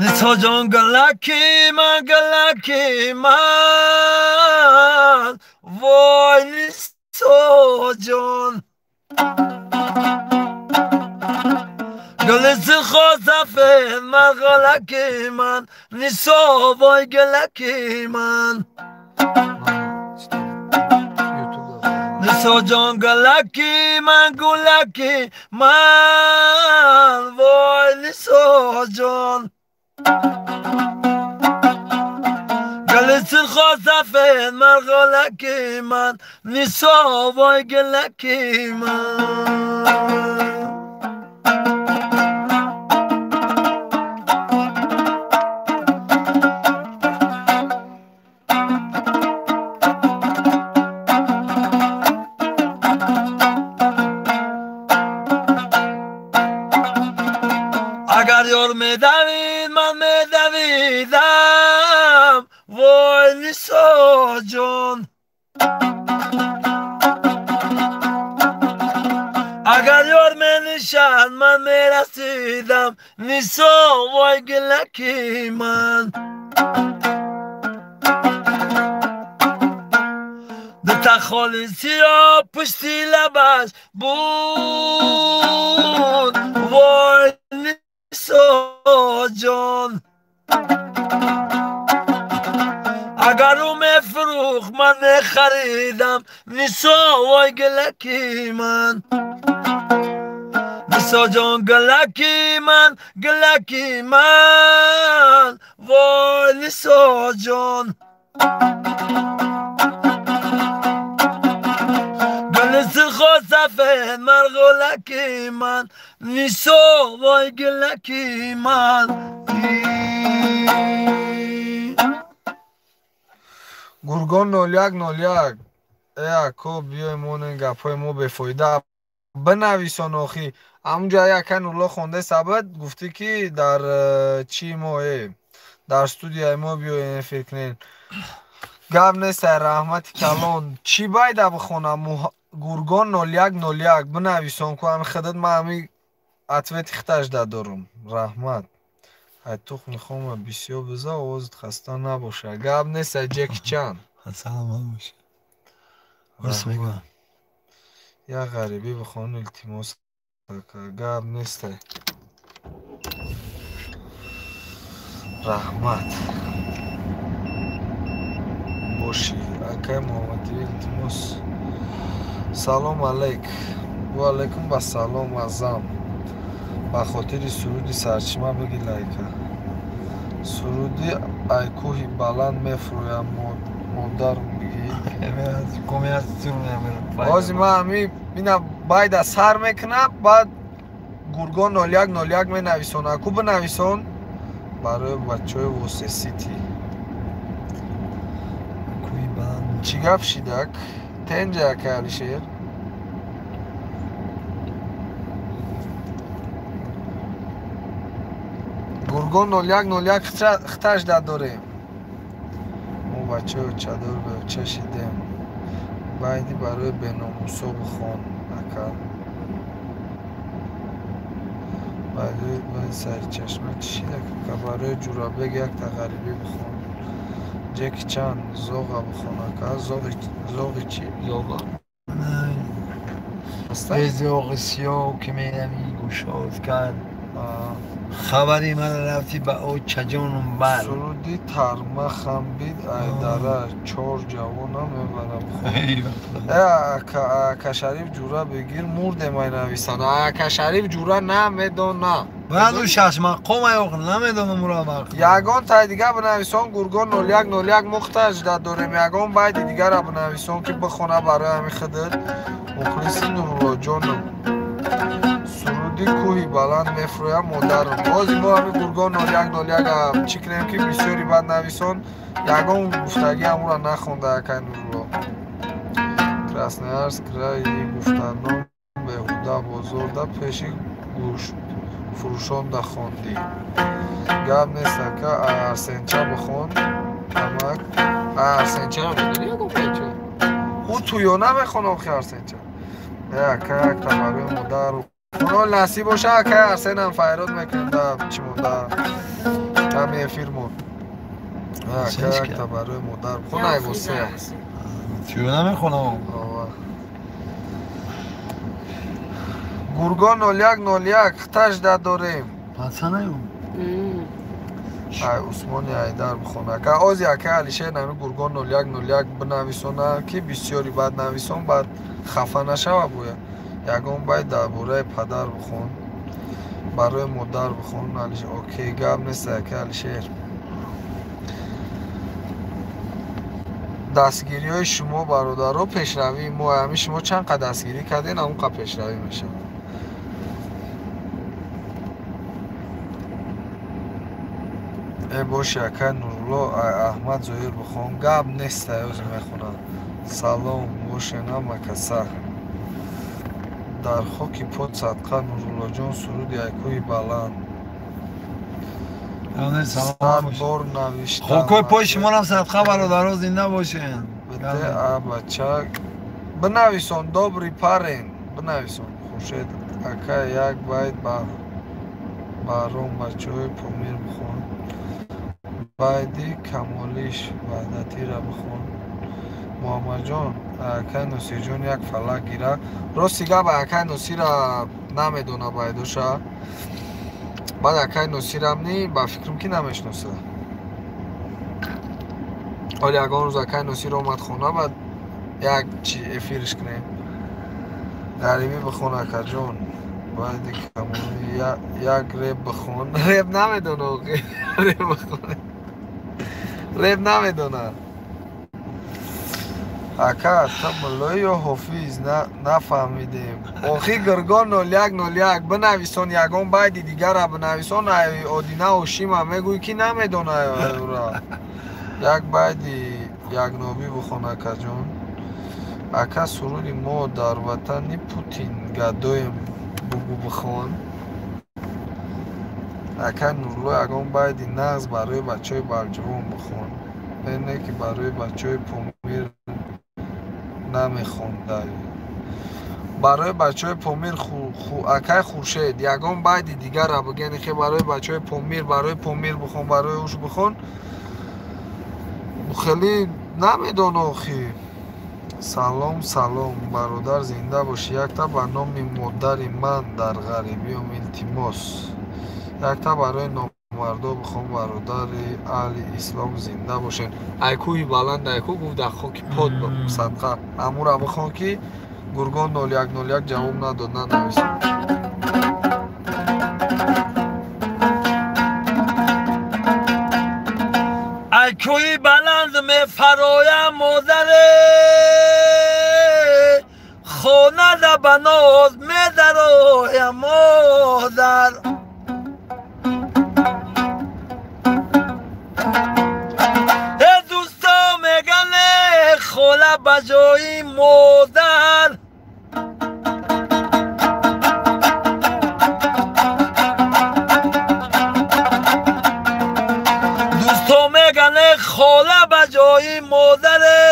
Нисоҷон галаки ман, галаки ман, вой Нисоҷон. Гули сурху сафед ман, галаки ман, Нисо вой галаки ман. Нисоҷон галаки ман, гулаки ман, вой Нисоҷон. Гули сурху сафед ман, галаки ман, Нисо вой галаки ман. Агар ёр медавид, ман медавидам, вой Нисоҷон. Агар ёр менишаст, ман мерасидам, Нисо вой гилаки ман. Дута холи сиёҳ пушти лабаш буд, вой Нисоҷон. Агар ӯ мефурӯхт, ман мехаридам, Нисо вой гилаки ман. Нисоҷон галаки ман, галаки ман, вой Нисоҷон. Гули сурху сафед ман, гулаки ман, Нисо вой гилаки ман. Гургон 0101. Э ако, биёй монен, гапҳои мо бефоида. Бинависон охи. Ҳамунҷа яка Нурулло хонда сабад гуфтӣ, ки дар чи мо, дар студияи мо биёен эфир кунен. Гап нест, раҳмати калон. Чӣ байда бихонам? Гургон 0101 бинависон ку ҳами худат ман ҳами ответи хиташ дадорум. Раҳмат. Ай тухми хома бисёр биза, овозат хаста набоша. Гап нест, ай Ҷеки Чан. Саломат боша. Рост мегӯям. Як ғарибӣ бихон илтимос. Гап нест. Раҳмат. Бошӣ. Акай Муҳаммадӣ илтимос. Салом алейк. Ва алейкум ассалом азам. Ба хотири суруди сарчашма биги лайка. Суруди ай кӯҳи баланд мефурӯям модарм биги. Ҳозир ман ҳами ина байда сар мекунам, баъд Гургон 0101 менависон. Аку бинависон барои бачаҳои Восе Сити. Чӣ гап шидак? Тенҷа акай Алишер? Гургон 0101 хиташ дадорем. Мо бачаҳои чадор беоча шидем. Байди барои беномусо бихон ака. Байди сари чашма чӣ шидак ака? Барои Ҷурабек якта ғарибӣ бихон. Ҷеки Чан зоға бихон ака. Зоғи чӣ? Зоға. Эй зоғи сиёҳ ки меравӣ гушод кард. Хабари маро рафтӣ ба очаҷоном бар. Суруди тармахам бид айдара чор ҷавонам мебарам. Ака Шариф ҷура бигир мурдем ай нависан. Ака Шариф ҷура намедона. Баъду шашмақом аёқ намедонам ура вақт. Ягон тай дига бинависон Гургон 0101 мухтаҷ дорем. Ягон байди дигара бинависон ки бихона барои ҳами худат. Мухлиси Нуруллоҷоном. Суруди кӯҳи баланд мефурӯям модарам. Бози мо ҳами Гургон 0101 чӣ кунем ки бисёри бад нависон. Ягон гуфтагӣ ҳамура нахонда акай Нурулло. Красноярск краи гуфтаном беҳуда бозорда пеши гӯшт фурӯшонда хондӣ. Гап нест ака, Арсенча бихон. Амак Арсенча ӯ туё намехонам хи Арсенча. Ака якта барои модару хунол насиб боша акай Арсенам файрод мекунем да чӣ монда ҳами эфирмон. Ака якта барои модар бихон ай восе. Туё намехонам. Гургон 0101 хиташ дадорем. Пацанаю. Ай Усмони Айдар бихон ака. Ози акай Алишер нами Гургон 0101 бинависона ки бисёри бад нависон баъд хафа нашава бояд. Ягон байт дар бораи падар бихон. Барои модар бихон. Окей, гап нест акай Алишер. Дастгириҳои шумо бародаро пешравии мо. Ҳами шумо чанд қад дастгирӣ кардем, ҳамон қад пешравӣ мешавад. Э боши акай Нурулло Аҳмад Зоҳир бихон. Гап нест ҳози мехонам. Салом бошена макаса. Дар хоки пот садқа Нуруллоҷон суруди ай кӯҳи баланд. Сад бор навиштам. Хокои пои шуморам садқа бародаро зинда бошен. Бите а бача бинависон добрый парень бинависон. Хуршед ака як байт ба баром бачаҳои Помир бихон. Байди Камолиш Ваҳдатира бихон. Муҳаммадҷон акай Носирҷон як фалак гира. Рости гап акай Носира намедона байдоша. Баъд акай Носирам ни ба фикрам ки намешноса. Ҳоли ягон рӯз акай Носир омад хона баъд як чи эфирш кунем. Ғарибӣ бихон акаҷон. Байди Камоли як реп бихон. Реп намедона охи. Реп бихон. Реп намедона. Ака ту муллоӣ ё ҳофиз нафаҳмидем. Охи Гургон 0101 бинависон ягон байди дигара бинависон. Ай Одина Ошима мегӯй ки намедона ура. Як байди ягнобӣ бихон акаҷон. Ака суруди мо дар ватани Путин гадоем бугӯ бихон. Ака Нурулло ягон байди нағз барои бачаҳои балҷувон бихон. Не ки барои бачаҳои Помир намехондай. Барои бачаҳои Помир акай Хуршед ягон байди дигара бигени хе барои бачаҳои Помир, барои Помир бихон, барои уш бихон. Хеле намедоно охи. Салом, салом, бародар, зинда бошӣ. Якта ба номи модари ман дар ғарибиём илтимос. Якта барои номардо бихон, бародари аҳли ислом, зинда бошед. Ай кӯҳи баланд, ай кӯ гуфт дар хоки под садқа. Амура бихон ки Гургон 0101 ҷавоб надод, нанавис. Ай кӯҳи баланд мефароям модаре, хонада ба ноз медароям модар. Э дӯсто мегане хола ба ҷои модар. Дӯсто мегане хола ба ҷои модаре,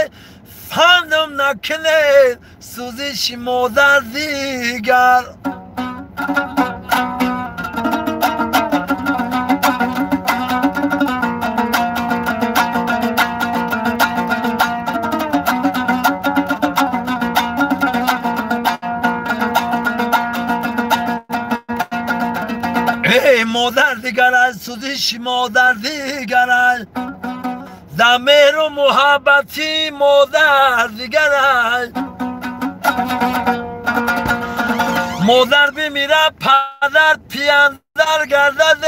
фандам накунед сӯзиши модар дигар. Эй модар дигар аст, сӯзиши модар дигар аст, дар меҳру муҳаббати модар дигар аст. Модар бимирад, падар пияндар гардад,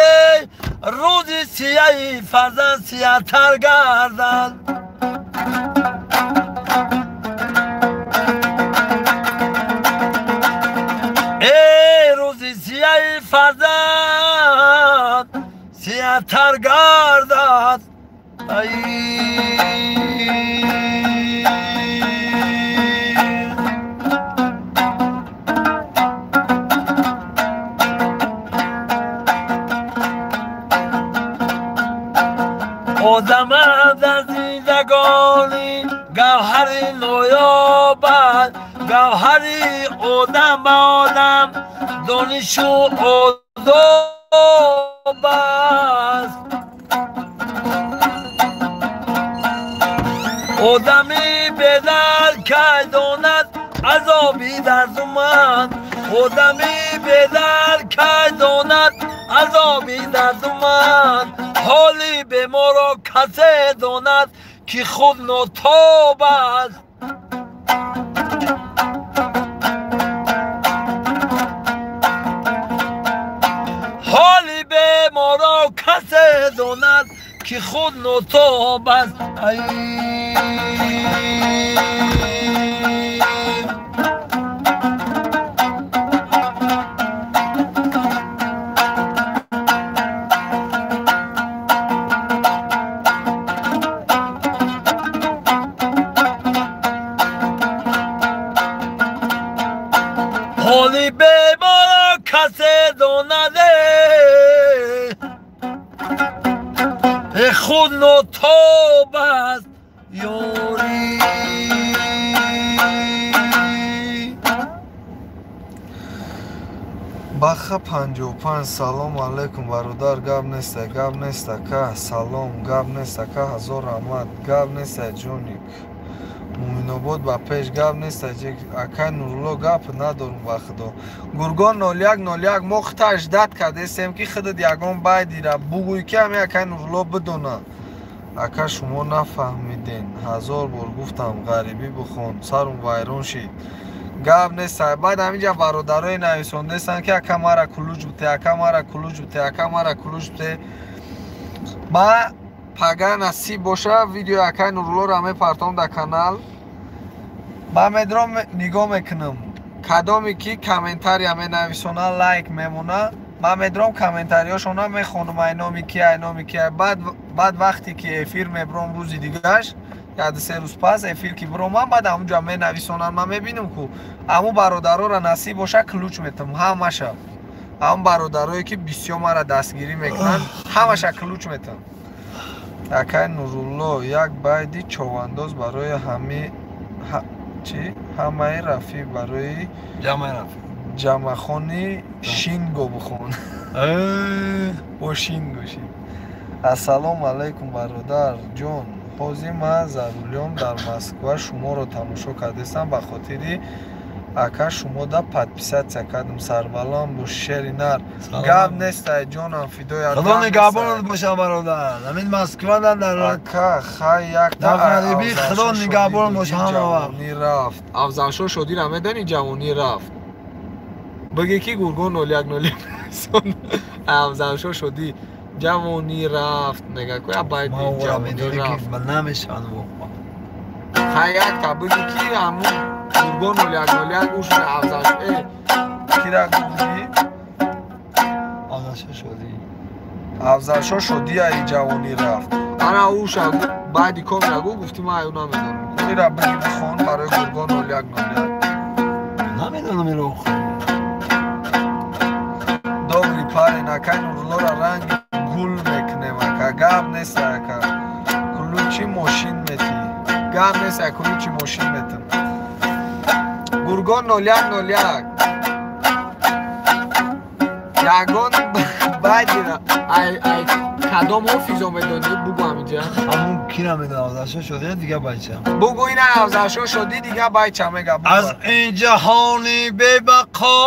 рӯзи сияи фарзанд сиятар гардад. Эй рӯзи сияи фарзанд сиятар гардад. Ай одамам дар зиндагонӣ гавҳари ноёбад, гавҳари одам ба одам донишу одоб аст. Одами бедард кай донад азоби дарду ман, одами бедард кай донад азоби дарду ман. Ҳоли беморро касе донад ки худ нотоб аст. Ҳоли беморро касе донад ки худ нотоб аст. Ай ҳоли беморро касе донад худ нотоб аст ёрӣ. Баха 55. Салом алейкум, бародар, гап неста, гап неста ка. Салом, гап неста ка, ҳазор раҳмат, гап неста ҷоник. Муъминобод ба пеш, гап неста акай Нурулло, гап надорум ба худо. Гургон 0101 мо худта ждат кардесем ки худат ягон байдира бугӯй ки ҳами акай Нурулло бидона. Ака шумо нафаҳмиден, ҳазор бор гуфтам ғарибӣ бихон, сарум вайрон шид. Гап нест. Баъд ҳаминҷа бародарое нависондестанд ки ака мара кулуҷ бите, ака мара кулуҷ бите, ака мара кулуҷ бите. Ма пага насиб боша видеои акай Нуруллоро мепартом дар канал. Ман медром нигоҳ мекунам, кадоме ки комментария менависона, лайк мемона, ман медром комментариёшона мехонам, ай номи ки, ай номи ки. Баъд вақте ки эфир мебром рӯзи дигаш, як се рӯз пас эфир ки бромам, баъд ҳамунҷа менависонанд, ман мебинам ку ҳамун бародароро насиб боша ключ метам ҳамаша. Ҳамун бародарое ки бисёр мара дастгирӣ мекунанд, ҳамаша ключ метам. Акай Нурулло, як байди човандоз барои ҳамаи рафӣ барои ҷамъахони шинго бихон. Бо шинго шин. Ассалому алайкум, бародар ҷон. Ҳозир ман за рулём дар Москва шуморо тамошо кардестам, ба хотири ака шумо да подписаться кардам. Сарбаланд бош, шери нар. Гап нестай, ҷонам фидоя. Худо нигаҳбонат боша, бародар. Ҳамин Москва да дар ака хай як дар ғарибӣ Худо нигаҳбон боша ҳама вақт. Рафт. Афзалшо Шодира медонӣ, ҷавонӣ рафт. Бигӣ ки Гургон 0101 Афзалшо Шодӣ ҷавонӣ рафт мега ку я байди ҷавонӣ рафт. Намешавад. Хай якта бигӣ ки ҳамун Гургон 0101 уш Афзал кира гуфтӣ? Афзалшо Шодӣ. Афзалшо Шодӣ ай ҷавонӣ рафт. Ана уша баъди комира гу гуфтӣ ман аю намедонам. Кира бигӣ бихон барои Гургон 0101. Намедонам иро. Добрый парень, акай Нуруллора ранги гул мекунем, ака. Гап нест, ака. Ключи мошин метӣ. Гап нест, ака, ключи мошин метам. Гургон 0101. Ягон байди ай ай кадом ҳофизо медонӣ? Бугу ҳаминҷа. Ҳамун кира медонам, Афзалшо Шодӣ дига байча. Бугу ина Афзалшо Шодӣ дига байча мега. Аз ин ҷаҳони бебақо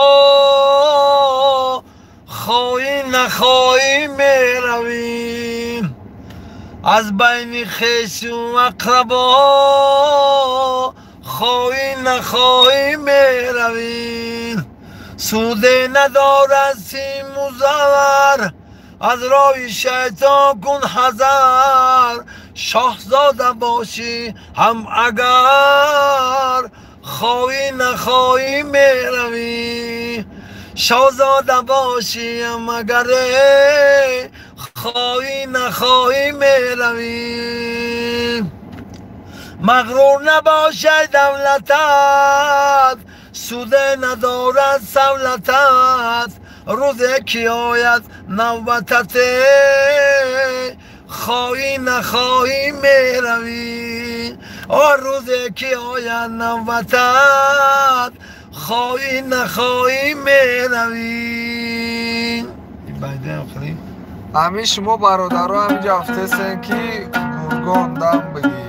хоҳӣ нахоҳӣ меравем, аз байни хешу ақрабо хоҳӣ нахоҳӣ меравем. Суде надорад симу завар, аз роҳи шайтон кун ҳазар. Шоҳзода бошӣ ҳам агар хоҳӣ нахоҳӣ меравӣ. Шоҳзода бошӣ ҳам агар хоҳӣ нахоҳӣ меравӣ. Мағрур набошад давлатат, суде надорад савлатат. Рӯзе ки ояд навбатат, хоҳӣ нахоҳӣ меравӣ. О рӯзе ки ояд навбатат, хоҳӣ нахоҳӣ меравӣ. Ҳамин шумо бародаро ҳаминҷа ҳафтесен ки Гургон дам бигӣ.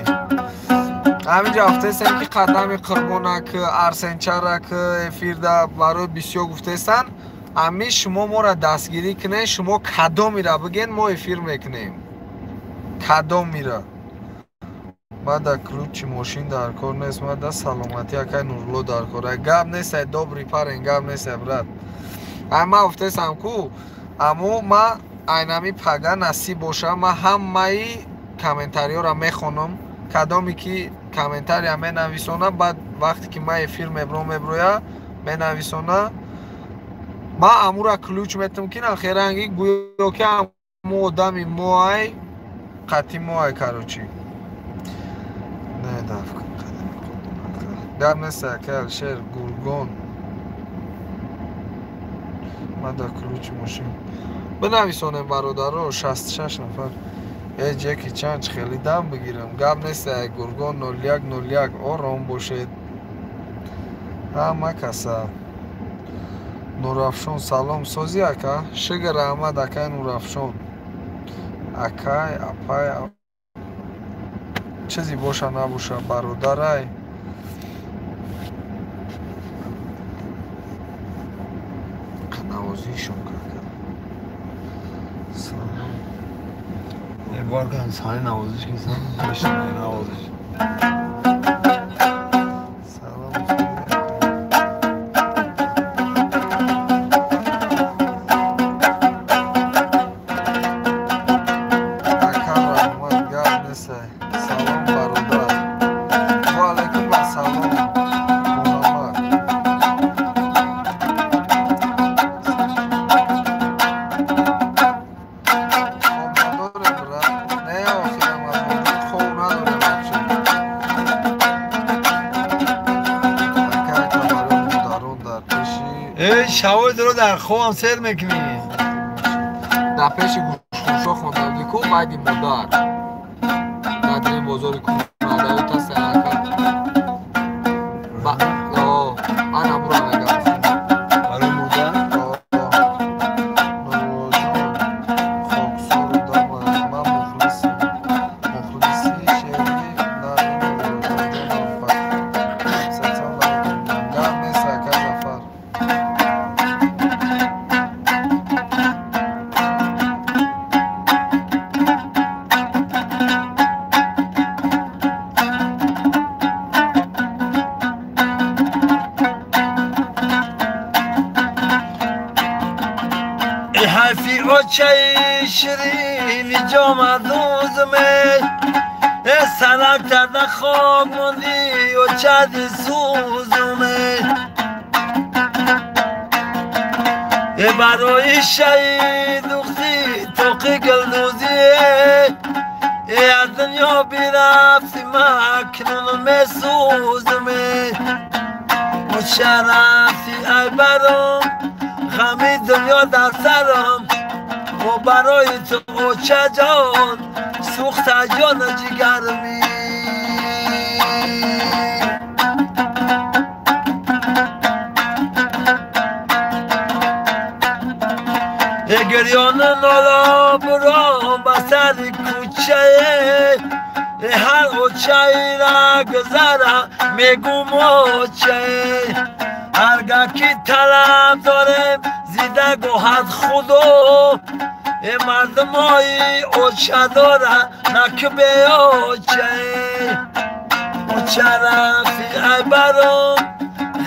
Ҳаминҷа ҳафтесен ки қадами Қурбонак, Арсенчарак эфирда барои бисёр гуфтесан. Ҳамин шумо моро дастгирӣ кунед, шумо кадомира биген, мо эфир мекунем. Кадомира. Мада ключи мошин дар кор нест, мада саломатӣ акай Нурулло дар кор. Гап нест, ай добрый парень, гап нест, ай брат. Ай ма гуфтесам ку, аммо ма айнами пага насиб боша, ма ҳамаи комментариёро мехонам. Кадоме ки комментария менависона, баъд вақте ки ма эфир мебром меброя, менависона, ма амура ключ метам ки нахеранги гӯё ки аму одами моай, қатъи моай, короче. Не даф кун қадами Қурбон. Гап нест, акай Алишер Гургон. Мада ключи мошин. Бинависонем бародаро, 66 нафар. Э ҷеки чанд хеле дам бигирам. Гап нест, Гургон 0101 ором бошед. Ҳама каса. Нурафшон салом созӣ ака. Шугр раҳмат акай Нурафшон. Акай, апай, чизе боша набоша бародарай. Навозишон кард. Салом. Бор кардам сани навозиш кардам, навозиш. Салом. Ака раҳмат, гап нест. Салом бародар. Ва алайкум ассалом. Муҳаммад. Хоб надорем, брат. Не, охирам хоб надорем вообще. Ака ака барои модарон дар пеши Эй, шавои дуро дар хобам сер мекунӣ. Дар пеши гӯшхӯшо хондагӣ ку байди модар. Театри бозори кунадаю таста ака. Ба о, ана бура мегам. Барои модар? Нуруллоҷон хоксору дама, ман мухлиси шеъри нави Нуруллоҷонам. Гап нест, ака Зафар. Ҳайфи очаи ширини ҷомадӯзме, санак карда хок монди очади сӯзуме. Барои шаи духти тоқи гулдӯзие, аз дунё бирафти макнун месӯзуме. Оча рафти ай баром, ғами дунё дар сарам, ва барои ту очаҷон сӯхта ҷону ҷигарми. Гирёну нола буром ба сари кӯчае, ҳар очаира гузара мегум очае. Ҳарга ки талаб дорем зида гоҳад худо, мардумои оча дора наки беочае. Оча рафти ай баром,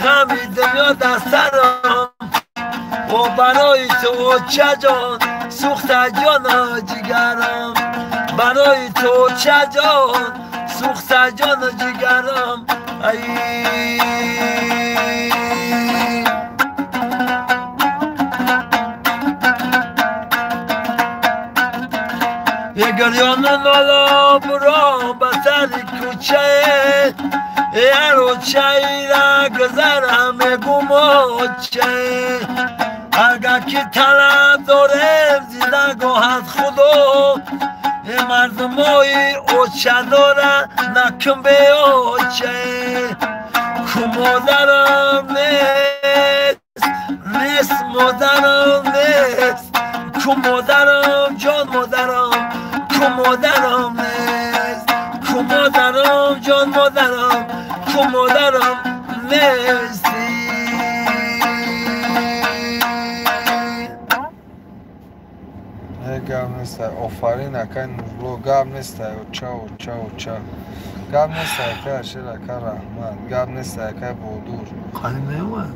ғами дунё дар сарам, ва барои ту очаҷон сӯхта ҷону ҷигарам. Барои ту очаҷон сӯхта ҷону ҷигарам. Ай гирёну нола буром ба сари кӯчае, ҳар очаира гузара мегум очае. Ҳарга ки талаб дорем зида гоҳад худо, мардумои оча дора накун беочае. Ку модарам нест, нест модарам нест, ку модарам ҷон модарам, ку модарам нест, ку модарам ҷон модарам, ку модарам нест. Гап нест, офарин акай Нурулло, гап нест, оча, оча, оча. Гап нест, акай Ашир, ака раҳмат. Гап нест, акай Бодур. Қалим меомад?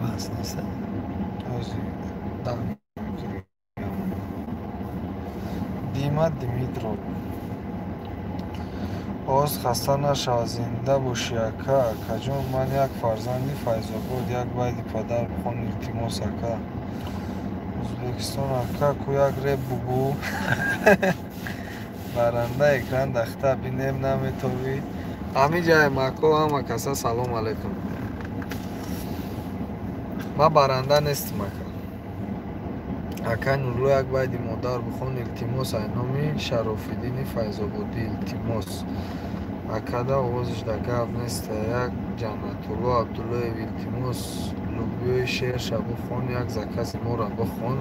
Бас нест. Дима Димитров. Оз хаста нашав, зинда бошӣ ака. Акаҷон, ман як фарзанди Файзобод, як байди падар бихон, илтимос ака. Ӯзбекистон ака, ку як реп бугӯ. Баранда экран дахта бинем наметовӣ. Ҳамин ҷае мако ҳама каса салом алайкум. Ман баранда нестам ака. Ака Нурулло як байди модар бихон, илтимос, ай номи Шарофиддини Файзободӣ, илтимос. Акада овозаш да гап нест, як Ҷаннатулло Абдуллоев, илтимос, лубиёи шеърша бихон, як закази моро бихон,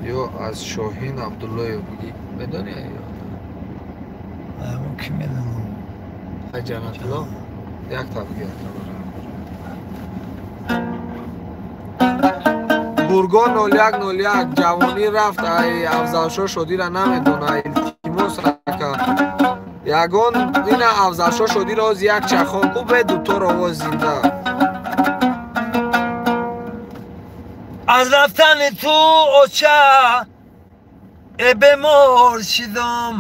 ё аз Шоҳин Абдуллоев бигӣ. Медонӣ? Ки медонам? Ай Ҷаннатулло? Як та бигӣ ака. Гургон 0101 ҷавонӣ рафт, ай Афзалшо Шодира намедона, илтимос ака. Ягон ина Афзалшо Шодира оз як чахон ку бе дутор овоз зинда. Аз рафтани ту оча бемор шидам,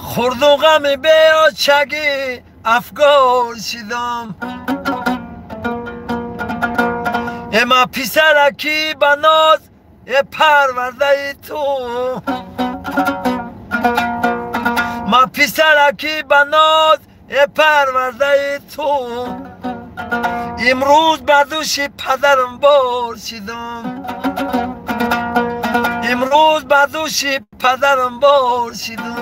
хурду ғами беочагӣ афгор шидам. Ма писараки ба ноз парвардаи ту, ма писараки ба ноз парвардаи ту, имрӯз ба дӯши падарам бор шидам. Имрӯз ба дӯши падарам бор шидам.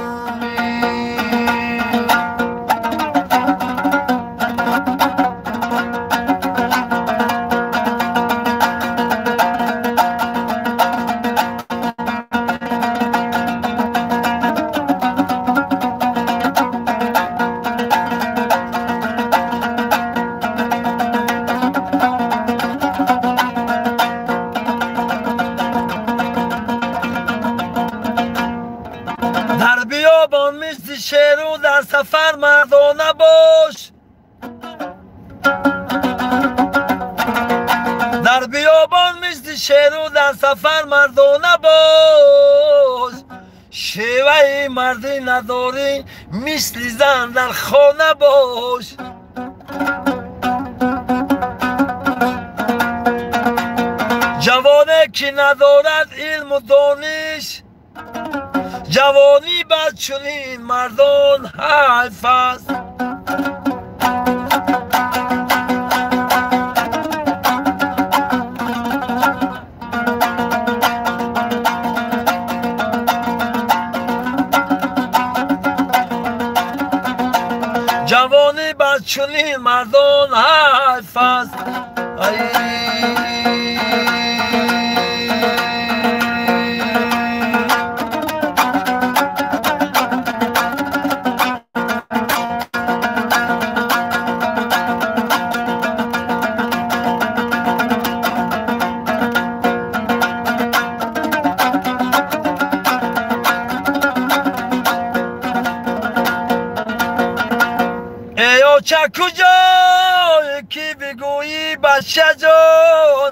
Сафар мардона бош, дар биёбон мисли шеру дар сафар мардона бош. Шеваи мардӣ надорӣ мисли зан дар хона бош. Ҷавоне ки надорад илму дониш, ҷавонӣ бар чунин мардон ҳайф аст. Ҷавонӣ бар чунин мардон ҳайф аст. Ча куҷое ки бигӯӣ бачаҷон,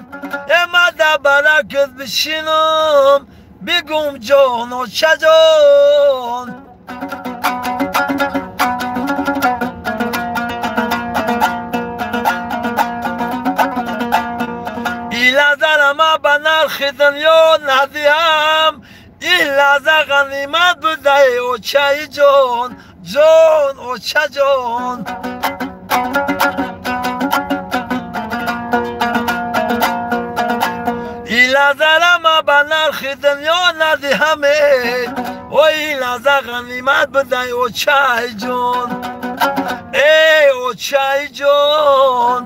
эмада баракат бишинам бигум ҷон очаҷон. Ин лаҳзара ман ба нархи дунё надиҳам, ин лаҳза ғанимат будаи очаи ҷон, ҷон очаҷон. Ин лаҳзара ман ба нархи дунё надиҳам, ой ин лаҳза ғанимат будаи очаи ҷон, эй очаи ҷон.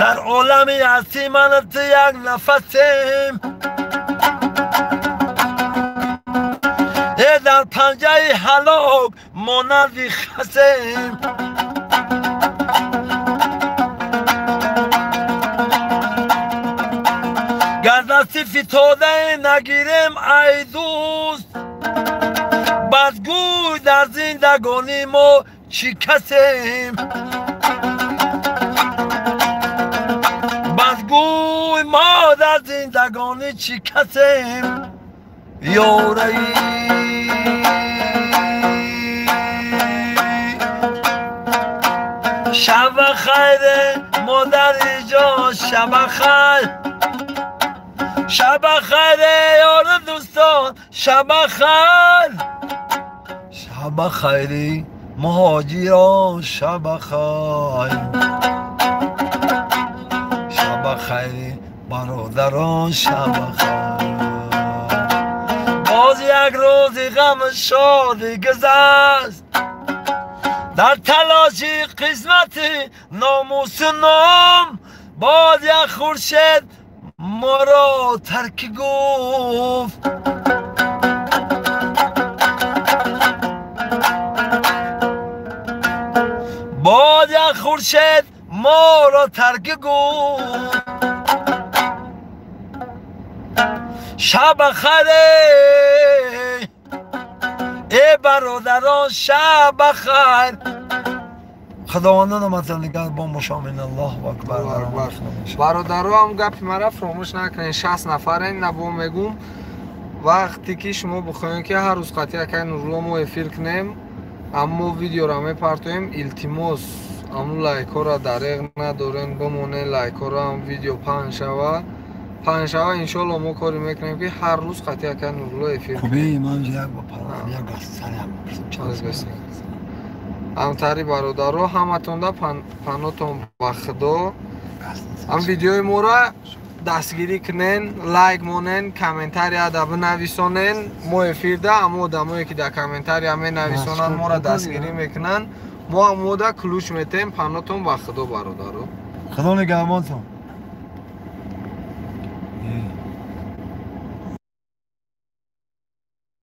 Дар олами ҳастӣ ману ту як нафасем, э дар панҷаи ҳалок монанди хасем. Гар дасти фитодае нагирем ай дӯст, бадгӯй дар зиндагонӣ мо чӣ касем. Бадгӯй мо дар зиндагонӣ чӣ касем. Ёраи шаба хайре модари ҷон, шаба хайр, шаба хайре ёру дӯстон, шаба хайр, шаба хайри муҳоҷирон, шаба хайр, шаба хайри бародарон, шаба хайр. Боз як рӯзи ғаму шодӣ гузашт, дар талоши қисмати номусу ном. Боз як хуршед моро тарки гуфт, боз як хуршед моро тарки гуфт. Шаба хайр эй бародарон, шаба хайр. Худовандон омадтон нигаҳбон бошам. Аллоҳу акбар. Бародарам гапи мара фаромӯш накунед. 60 нафарен набо мегум. Вақте ки шумо бихоҳед ки ҳар рӯз қатъи акай Нурулло мо эфир кунем, аммо видеоро мепартоем, илтимос аму лайкҳоро дареғ надорен, бимонед лайкҳоро, ам видео паҳн шава. Паҳн шава, иншоалло мо коре мекунем ки ҳар рӯз қатъи акай Нурулло эфир кунем. Ҳамтари бародаро, ҳаматонда панотон ба Худо. Ам видеои моро дастгирӣ кунен, лайк монен, комментария да бинависонен. Мо эфирда ҳамо одамое, ки дар комментария менависонанд, моро дастгирӣ мекунанд, мо ҳамода ключ метем. Панотон ба Худо, бародаро. Худо нигаҳбонтон.